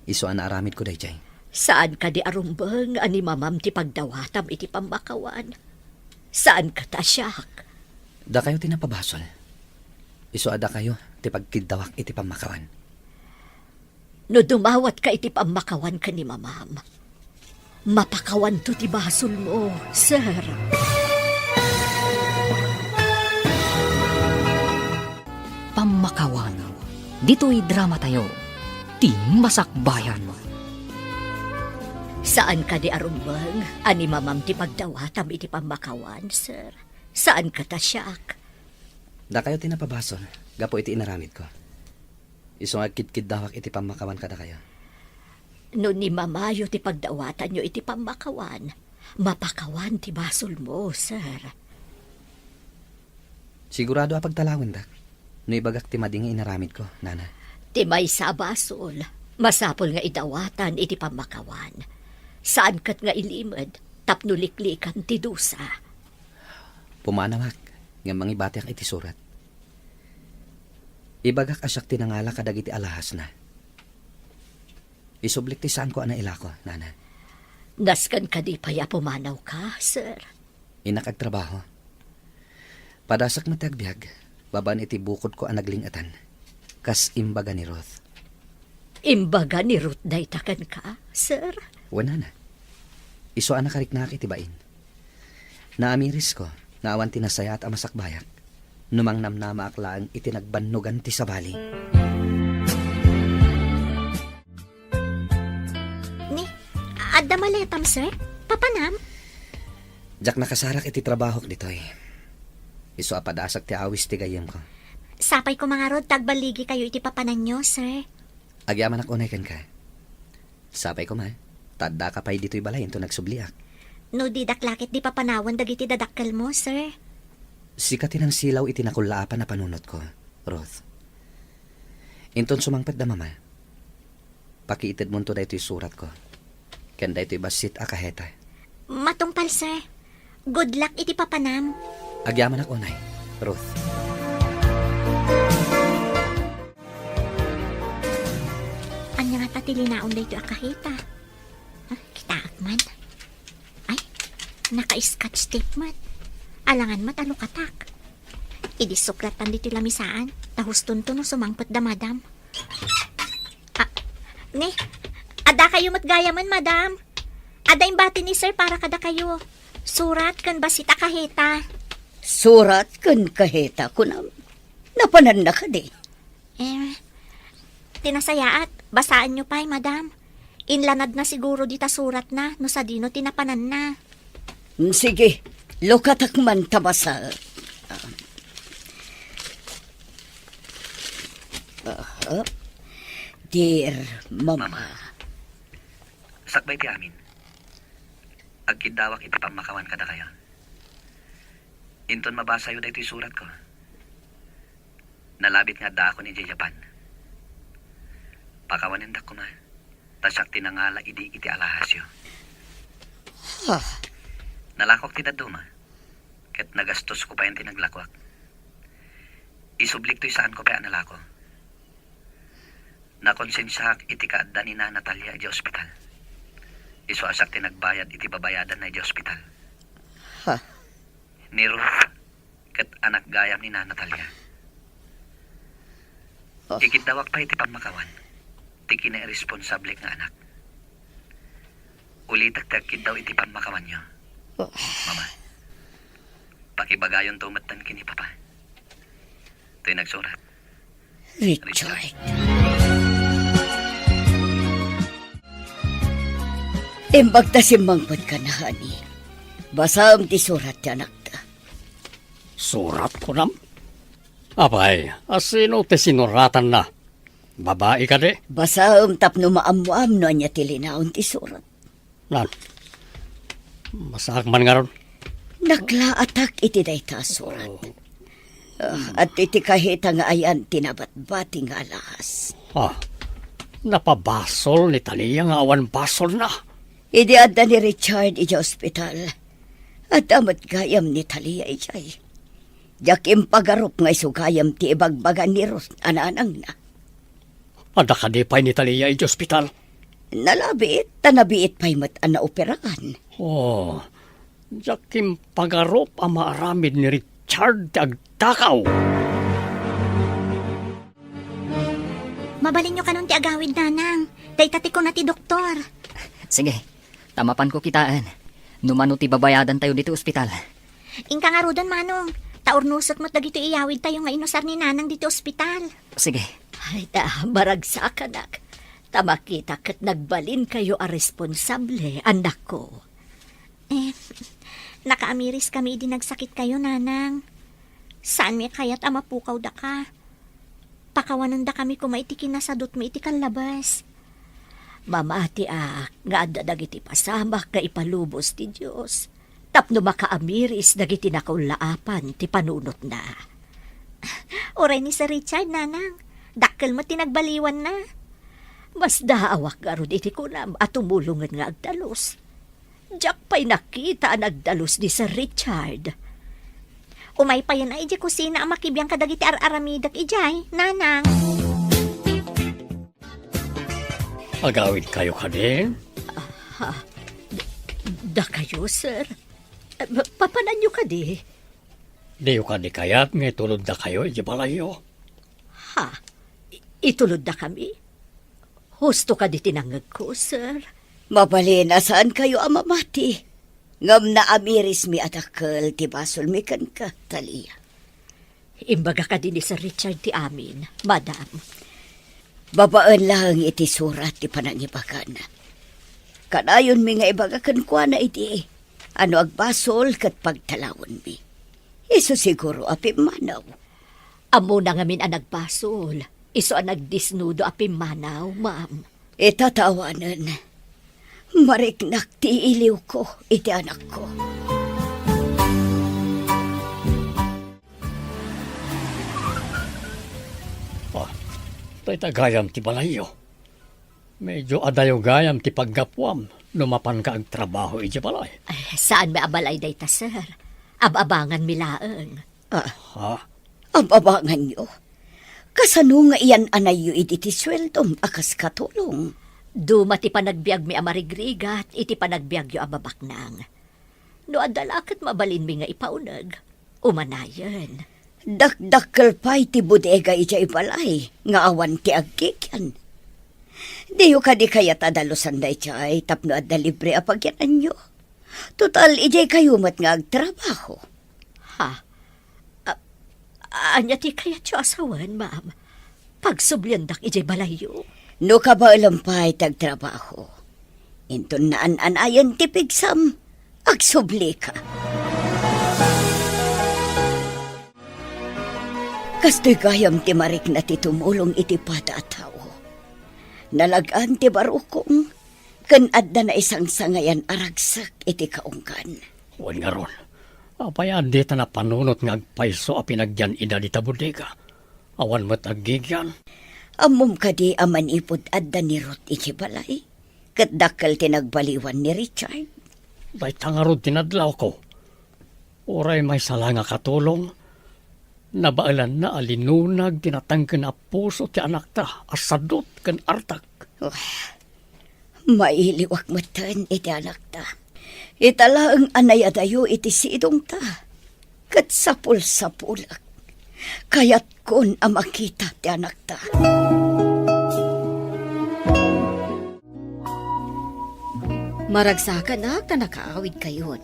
Isu a naaramidko daydiay. Saan kadi a rumbeng a ni mamam ti pagdawatam iti pammakawan? Saan ket a siak? Dakayo ti napabasol. Isu a dakayo ti pagkiddawak iti pammakawan. No dumawatka iti pammakawan ken ni mamam, mapakawanto ti basolmo, sir. Pammakawan. Ditoy dramatayo, ti masakbayan. Saan kadi a rumbeng a ni mamam ti pagdawatam iti pammakawan, sir? Saan ket a siak? Dakayo ti napabasol gapu iti inaramidko. Isu nga agkidkiddawak iti pammakawan kadakayo. No ni mamayo ti pagdawatanyo iti pammakawan, Mapakawan ti basolmo, sir. Sigurado a pagtalawendak no ibagak ti madi nga inaramidko, nana. Ti maysa a basol, masapul nga idawatan iti pammakawan. Saan ket nga ilimed tapno liklikan ti dusa. Pumanawak ngem mangibatiak iti surat. Ibagak a siak ti nangala kadagiti alahasna. Isublik ti saanko a nailako, nana. Nasken kadi pay a pumanawka, sir? Innak agtrabaho. Padasak met ti agbiag, babaen iti bukodko a nagling-etan. Kas imbaga ni Ruth. Imbaga ni Ruth dayta kenka, sir? Wen, nana. Isu a nakariknaak iti bain. Naamirisko nga awan ti nasayaat a masakbayak no mangnamnamaak laeng iti nagbannogan ti sabali. Ni, adda maletam, sir? Papanam? Diak nakasarak iti trabahok ditoy. Isu a padasak ti awis ti gayyemko. Sapay koma ngarud ta agballigikayo iti papananyo, sir. Agyamanak unay kenka. Sapay koma, ta addaka pay ditoy balay inton agsubliak. No didak la ket di papanawen dagiti dadakkelmo, sir. Sika ti nangsilaw iti nakullaapan a panunotko, Ruth. Inton sumangpet da mama, pakiitedmonto daytoy suratko ken daytoy bassit a kaheta. Matungpal, sir. Good luck iti papanam. Agyamanak unay, Ruth. Ania ngata ti linaon daytoy a kaheta? Ah, kitaak man. Ay, naka-scotch tape man. Alangan met a lukatak. Idi suklatan ditoy lamisaan, ta hustonto no sumangpet da madam. Ah, ne, adda kayo met gayamen, madam. Adda imbati ni sir para kadakayo. Surat ken bassit a kaheta. Surat ken kaheta, kunam. Napananna kadi? Eh, ti nasayaat, basaenyo pay, madam. Inlanadna siguro dita suratna no sadino ti napananna. Mm, sige, lukatak man ta basa. Ah, ah. Dear Mama. Mama. Sakbay ti amin, agkiddawak iti pammakawan kadakayo. Inton mabasayo daytoy suratko, nalabit nga addaakon idiay Japan. Pakawanendak koma, ta siak ti nangala idi iti alahasyo. Ha? Nalakuak ti dadduma, ket nagastosko payen ti naglakuak. Isublik toy saanko pay a nalako. Nakonsensiaak iti kaadda ni Nana Talia idiay ospital. Isu a siak ti nagbayad iti babayadanna idiay ospital. Ha? Ni Ruth, ket anak gayam ni Nana Talia. Oh. Ikiddawak pay iti pammakawan ti kinairresponsablek nga anak. Ulitek ti agkiddaw iti pammakawanyo. Oh. Mama, pakibagayonto metten ken ni Papa. Toy nagsurat. Richard. Imbag ta simmangpetka, honey. Basaem ti surat ti anakta. Surat, kunam? Apay, a sino ti sinuratanna? Babai kadi? Basaem tapno maammoam no ania ti linaon ti surat. Nan, masaak man ngarud. Naklaatak iti dayta a surat. Oh. Ah, adtoy ti kaheta nga ayan ti nabatbati nga alahas. Ah, napabasol ni Talia nga awan basolna. Idi adda ni Richard idiay ospital, adda met gayam ni Talia idiay. Diak impagarup nga isu gayam ti ibagbaga ni Ruth a nanangna. Adda kadi pay ni Talia idiay ospital? Nalabit, ta nabiit pay met a naoperaan. Oh, diak impagarup a maaramid ni Richard ti agtakaw. Mabalinyo kanon ti agawid, nanang. Dayta ti kuna ti doktor. Sige, ta mapanko kitaen no mano ti babayadantayo ditoy ospital. Inka ngaruden, manong. Ta urnosek met dagitoy iyawidtayo nga inusar ni nanang ditoy ospital. Sige. Ay, ta, maragsakanak. Ta makita ket nagbalinkayo a responsable, anakko. Eh, nakaamiriskami idi nagsakitkayo, nanang. Saanmi a kayat a mapukawdaka. Pakawanendakami koma iti kinasadutmi iti kallabas. Mamatiak nga adda dagiti pasamak nga ipalubos ti Dios tapno makaamiris dagiti nakaullaapan ti panunotna. Uray ni Sir Richard, nanang, dakkel met ti nagbaliwanna. Masdaawak ngarud iti kunam a tumulongen nga agdalus. Diak pay nakita a nagdalus ni Sir Richard. Umay payen a idiay kusina a makibiang kadagiti ar-aramidek idiay, nanang. Agawidkayo kadin? Ah, d-, dakayo, sir? Eh, pa-, papananyo kadi? Diyo kadi kayat nga ituloddakayo iti balayyo? Ha? I-, ituloddakami? Husto kadi ti nangngegko, sir? Mabalin a saankayo a mamati. Ngem naamirismi a dakkel ti basolmi kenka, Talia. Imbaga kadi ni Sir Richard ti amin, madam. Babaen laeng iti surat ti panangibagana. Kanayonmi nga ibaga kenkuana idi, a no agbasol ket pagtalawenmi. Isu siguro a pimmanaw. Ammona ngamin a nagbasol, isu a nagdisnudo a pimmanaw, ma'am. Ita ta awanen, mariknak ti iliwko iti anakko. Ah, dayta gayam ti balayyo. Medyo adayo gayam ti paggapuam no mapanka agtrabaho iti balay. Ay, saan mi a balay dayta, sir? Ab-abanganmi laeng. Ah, ha? Ab-abanganyo? Kasano nga iyan-anayyo idi ti sueldom a kas katulong? Duma ti panagbiagmi a marigrigat iti panagbiagyo a babaknang. No adda la ket mabalinmi nga ipauneg, umanayen. Dakdakkel pay ti bodega idiay balay nga awan ti aggigian. Diyo kadi kayat a dalusan daydiay tapno adda libre a pagyananyo? Total, idiay kayo met nga agtrabaho. Ha? A-, ania ti kayatyo a sawen, ma'am? Pagsubliandak idiay balayyo? No kabaelem pay ti agtrabaho, inton naan-anayen ti pigsam, agsublika. Kastoy gayam ti marikna ti tumulong iti pada a tao. Nalag-an ti barukong, ken adda naisangsangayan a ragsak iti kaunggan. Wen ngarud, apay a dita napanunot nga agpayso a pinagyan-ida dita bodega? Awan met aggigian. Ammom kadi a manipud adda ni Ruth iti balay, ket dakkel ti nagbaliwan ni Richard? Dayta ngarud ti nadlawko. Uray maysa la nga katulong, nabaelanna a linunag ti natengken a puso ti anakta a sadut ken artak. Wah, mailiwak metten iti anakta. Ita laeng a nayadayo iti sidongta, ket sapulsapulek. Kayatkon a makita ti anakta. Maragsakanak ta nakaawidkayon.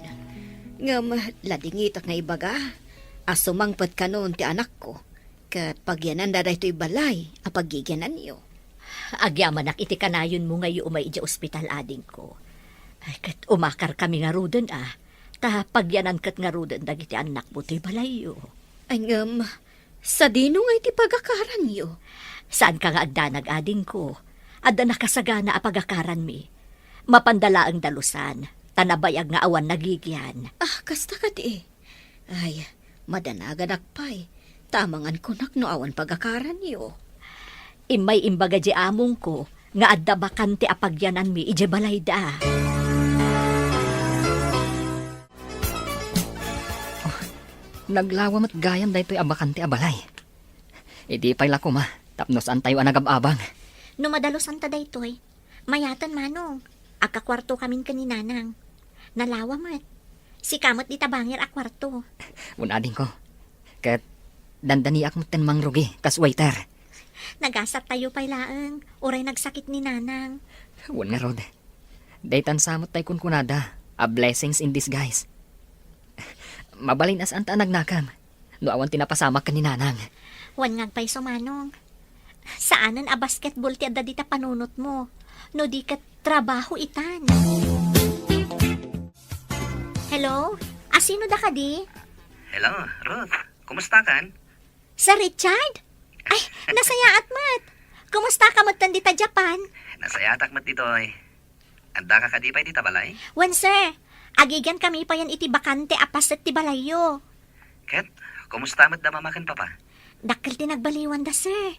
Ngem ladingitak nga ibaga a sumangpet kanon ti anakko, ket pagyananda daytoy balay a paggigiananyo. Agyamanak iti kanayonmo nga isu umay idiay ospital, adingko. Ay, ket umakarkami ngaruden a, ta pagyanan ket ngaruden dagiti annakmo toy balayyo. Ay, ngem, sadino ngay ti pagakaranyo? Saanka nga agdanag, adingko. Adda nakasagana a pagakaranmi. Mapanda laeng dalusan, ta nabayag nga awan nagigian. Ah, kasta kadi. Ay, madanaganak pay, ta amangan kunak no awan pagakaranyo. Immay imbaga di amongko nga adda bakante a pagyananmi idiay balayda. Oh, naglawa met gayam daytoy a bakante a balay. Idi pay la koma, tapno saantayo a nagab-abang. No madalosanta daytoy, mayaten, Manong. Agkakuartokamin ken ni Nanang. Nalawa met. Sika met dita bangir a kuarto. Wen, adingko. Ket dandaniak metten mangrugi kas waiter. Nagasattayo pay laeng, uray nagsakit ni Nanang. Wen ngarud. Daytan sa met tay kunkunada a blessings in disguise. Mabalin a saanta a nagnakem no awan ti napasamak ken ni Nanang. Wen nga agpayso, Manong. Saanen a basketball ti adda dita panunotmo, no di ket trabaho itan. Hello? Asino da kadi? Hello, Ruth. Kumusta kan? Sir Richard? Ay, nasayaat met. Kumusta ka metten dita Japan? Nasayaatak met ditoy. Addaka kadi pay dita balay? Wen, sir. Agigian kami payen iti bakante a paset ti balayyo. Ket, kumusta met da mama ken papa? Dakkel ti nagbaliwanda, sir.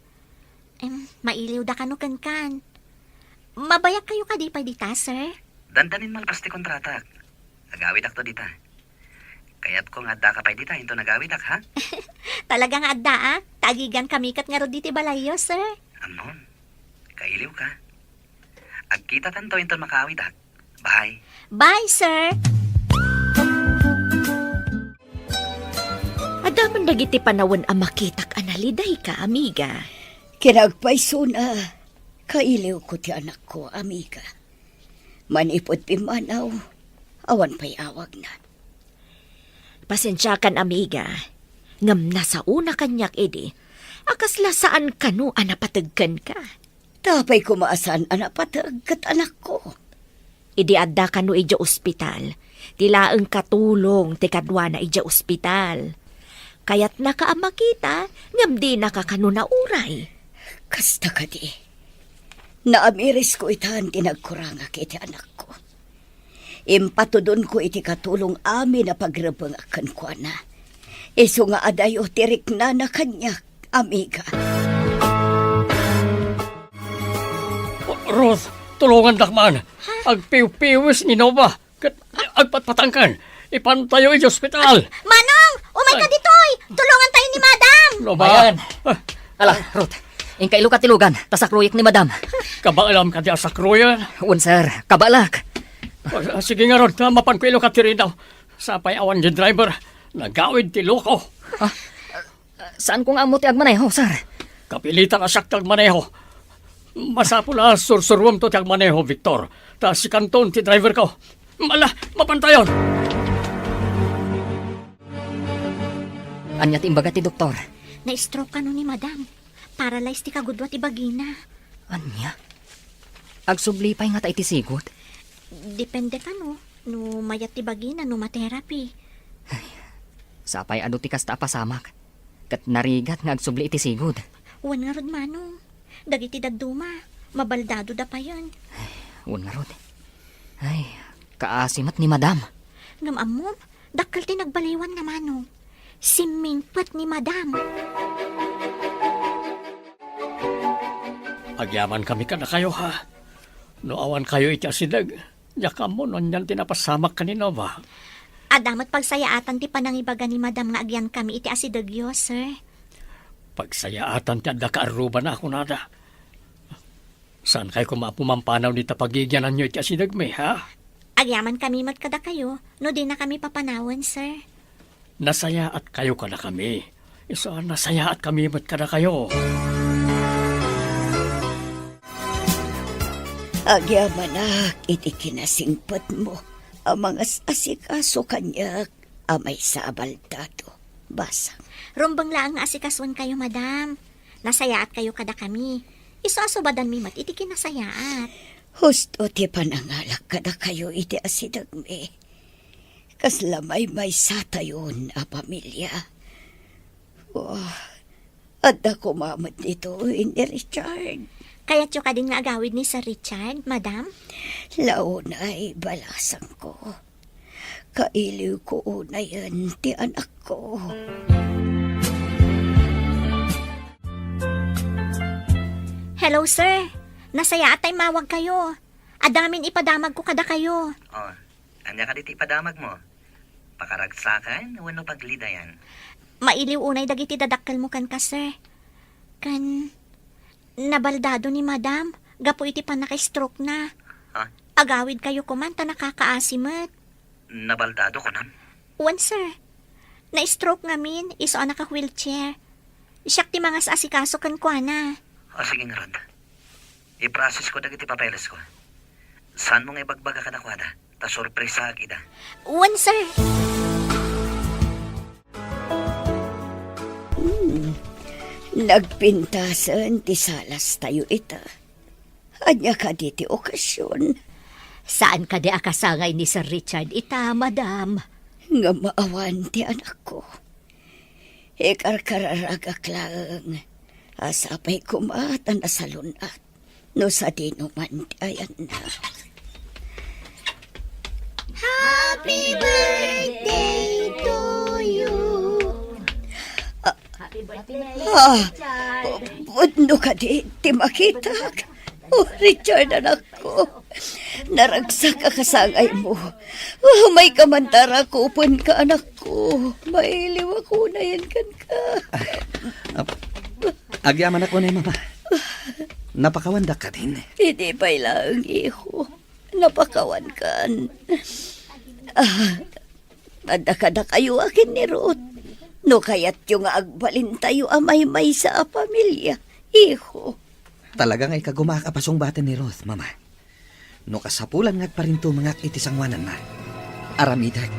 Em, mailiwda kano kenkan. Mabayag kayo kadi pay dita, sir? Dandanin malpas ti kontratak. Agawidakto dita. Kayatko nga addaka pay dita inton agawidak, ha? Talaga nga adda, a? Ta agigian kami ket ngarud diti balayyo, sir. Ammom. Kailiwka. Agkitatanto inton makaawidak. Bye. Bye, sir. Adda man dagiti panawen a makitak a nalidayka, amiga. Kinagpaysona, kailiwko ti anakko, amiga. Manipud pimmanaw, awan pay awagna. Pasensiakan, amiga, ngem nasaona kaniak idi a kasla saan kano a napateg kenka. Apay koma a saan a napateg ket anakko? Idi adda kano idiay ospital, ti laeng katulong ti kaduana idiay ospital. Kayatnaka a makita, ngem dinaka kano nauray. Kasta kadi. Naamirisko itan ti nagkurangak iti anakko. Impatudonko iti katulong amin a pagrebengak kenkuana. Isu nga adayo ti riknana kaniak, amiga. Ruth, tulongandak man. Agpiwpiwis ni Nova. Ket agpatpatangkan. Ipantayo iti ospital. Manong, umay ka ditoy. Tulongan tayo ni Madam. Nova. Ayan. Ah. Ala, Ruth. Inka iluka ti lugan, ta sakruyek ni Madam. Kabaelam kadi a sakruyen? Wen, sir. Kabaelak. Ah, sige ngarud, ta mapanko iluka ti ridaw. Sapay awan ti driver. Nagawid ti loko. Ah, saanko nga ammo ti agmaneho, sir. Kapilitan a siak ti agmaneho. Masapul a sursuruemto ti agmaneho, Victor. Ta sikanton ti driverko. Ala, mapantayon. Ania ti imbaga ti doktor? Na-stroke kano ni Madam. Paralyze ti kagudua ti bagina. Ania? Agsubli pay ngata iti sigud? Depende kano, no mayat ti bagina, no ma-therapy. Ay, sapay adu ti kasta a pasamak. Ket narigat nga agsubli iti sigud. Wen ngarud, Manong. Dagiti dadduma, mabaldadoda payen. Ay, wen ngarud. Ay, kaasi met ni Madam. Ngem ammom, dakkel ti nagbaliwan nga, Manong. Simmingpet ni Madam. Agyamankami kadakayo, ha? No awankayo iti asideg, diak ammo no anian ti napasamak ken ni Nova. Adda met pagsayaatan ti panangibaga ni Madam nga agyankami iti asidegyo, sir. Pagsayaatan ti adda kaarrubana a kunada. Saankayo koma a pumampanaw dita pagigyananyo iti asidegmi, ha? Agyamankami met kadakayo no dinakami papanawen, sir. Nasayaatkayo kadakami. Isu a nasayaatkami met kadakayo. Agyamanak iti kinasingpetmo a mangas-asikaso kaniak a maysa a baldado. Basang. Rumbeng laeng nga asikasoenkayo, Madam. Nasayaatkayo kadakami. Isu a subadanmi met iti kinasayaat. Husto ti panangalak kadakayo iti asidegmi. Kasla maymaysatayon a pamilia. Oh, adda koma met ditoy ni Richard. Kayatyo kadin nga agawid ni Sir Richard, Madam? Launay, balasangko. Kailiwko unayen ti anakko. Hello, sir. Nasayaat ta immawagkayo. Adda ngamin ipadamagko kadakayo. Oh, ania kadi ti ipadamagmo? Pakaragsakan wenno paglidayan? Mailiw unay dagiti dadakkelmo kenka, sir. Ken, nabaldado ni Madam gapu iti pannaka-stroke-na. Ha? Agawidkayo koman ta nakakaasi met. Nabaldado, kunam? Wen, sir. Na-stroke ngamin, isu a naka-wheelchair. Siak ti mangas-asikaso kenkuana. Ah, sige ngarud. I-process ko dagiti papeles ko. Saanmo nga ibagbaga kadakuada, ta sorpresaak ida. Wen, sir. Hmm. Nagpintasen ti salas tayo ita. Ania kadi ti okasion? Saan kadi a kasangay ni Sir Richard ita, Madam? Ngem awan ti anakko. Ikarkararagak laeng. Sapay koma ta nasalun-at no sadino man ti ayanna. Happy birthday to you. Ah, ah, pudno kadi ti makitak? Oh, Richard, anakko. Naragsak a kasangaymo. Oh, may kamantarakupon ka, anakko. Mailiw ako na yan kan ka. Ah, agyamanak unay, Mama. Napakawandak kadin. Idi pay laeng, iho. Napakawan kan. Ah, adda kadakayo a ken ni Ruth. No kayatyo nga agbalintayo a maymaysa a pamilia, iho. Talaga nga ikagumaak a pasungbaten ni Ruth, Mama. No kasapulan nga agparintumengak iti sangoananna, aramidek.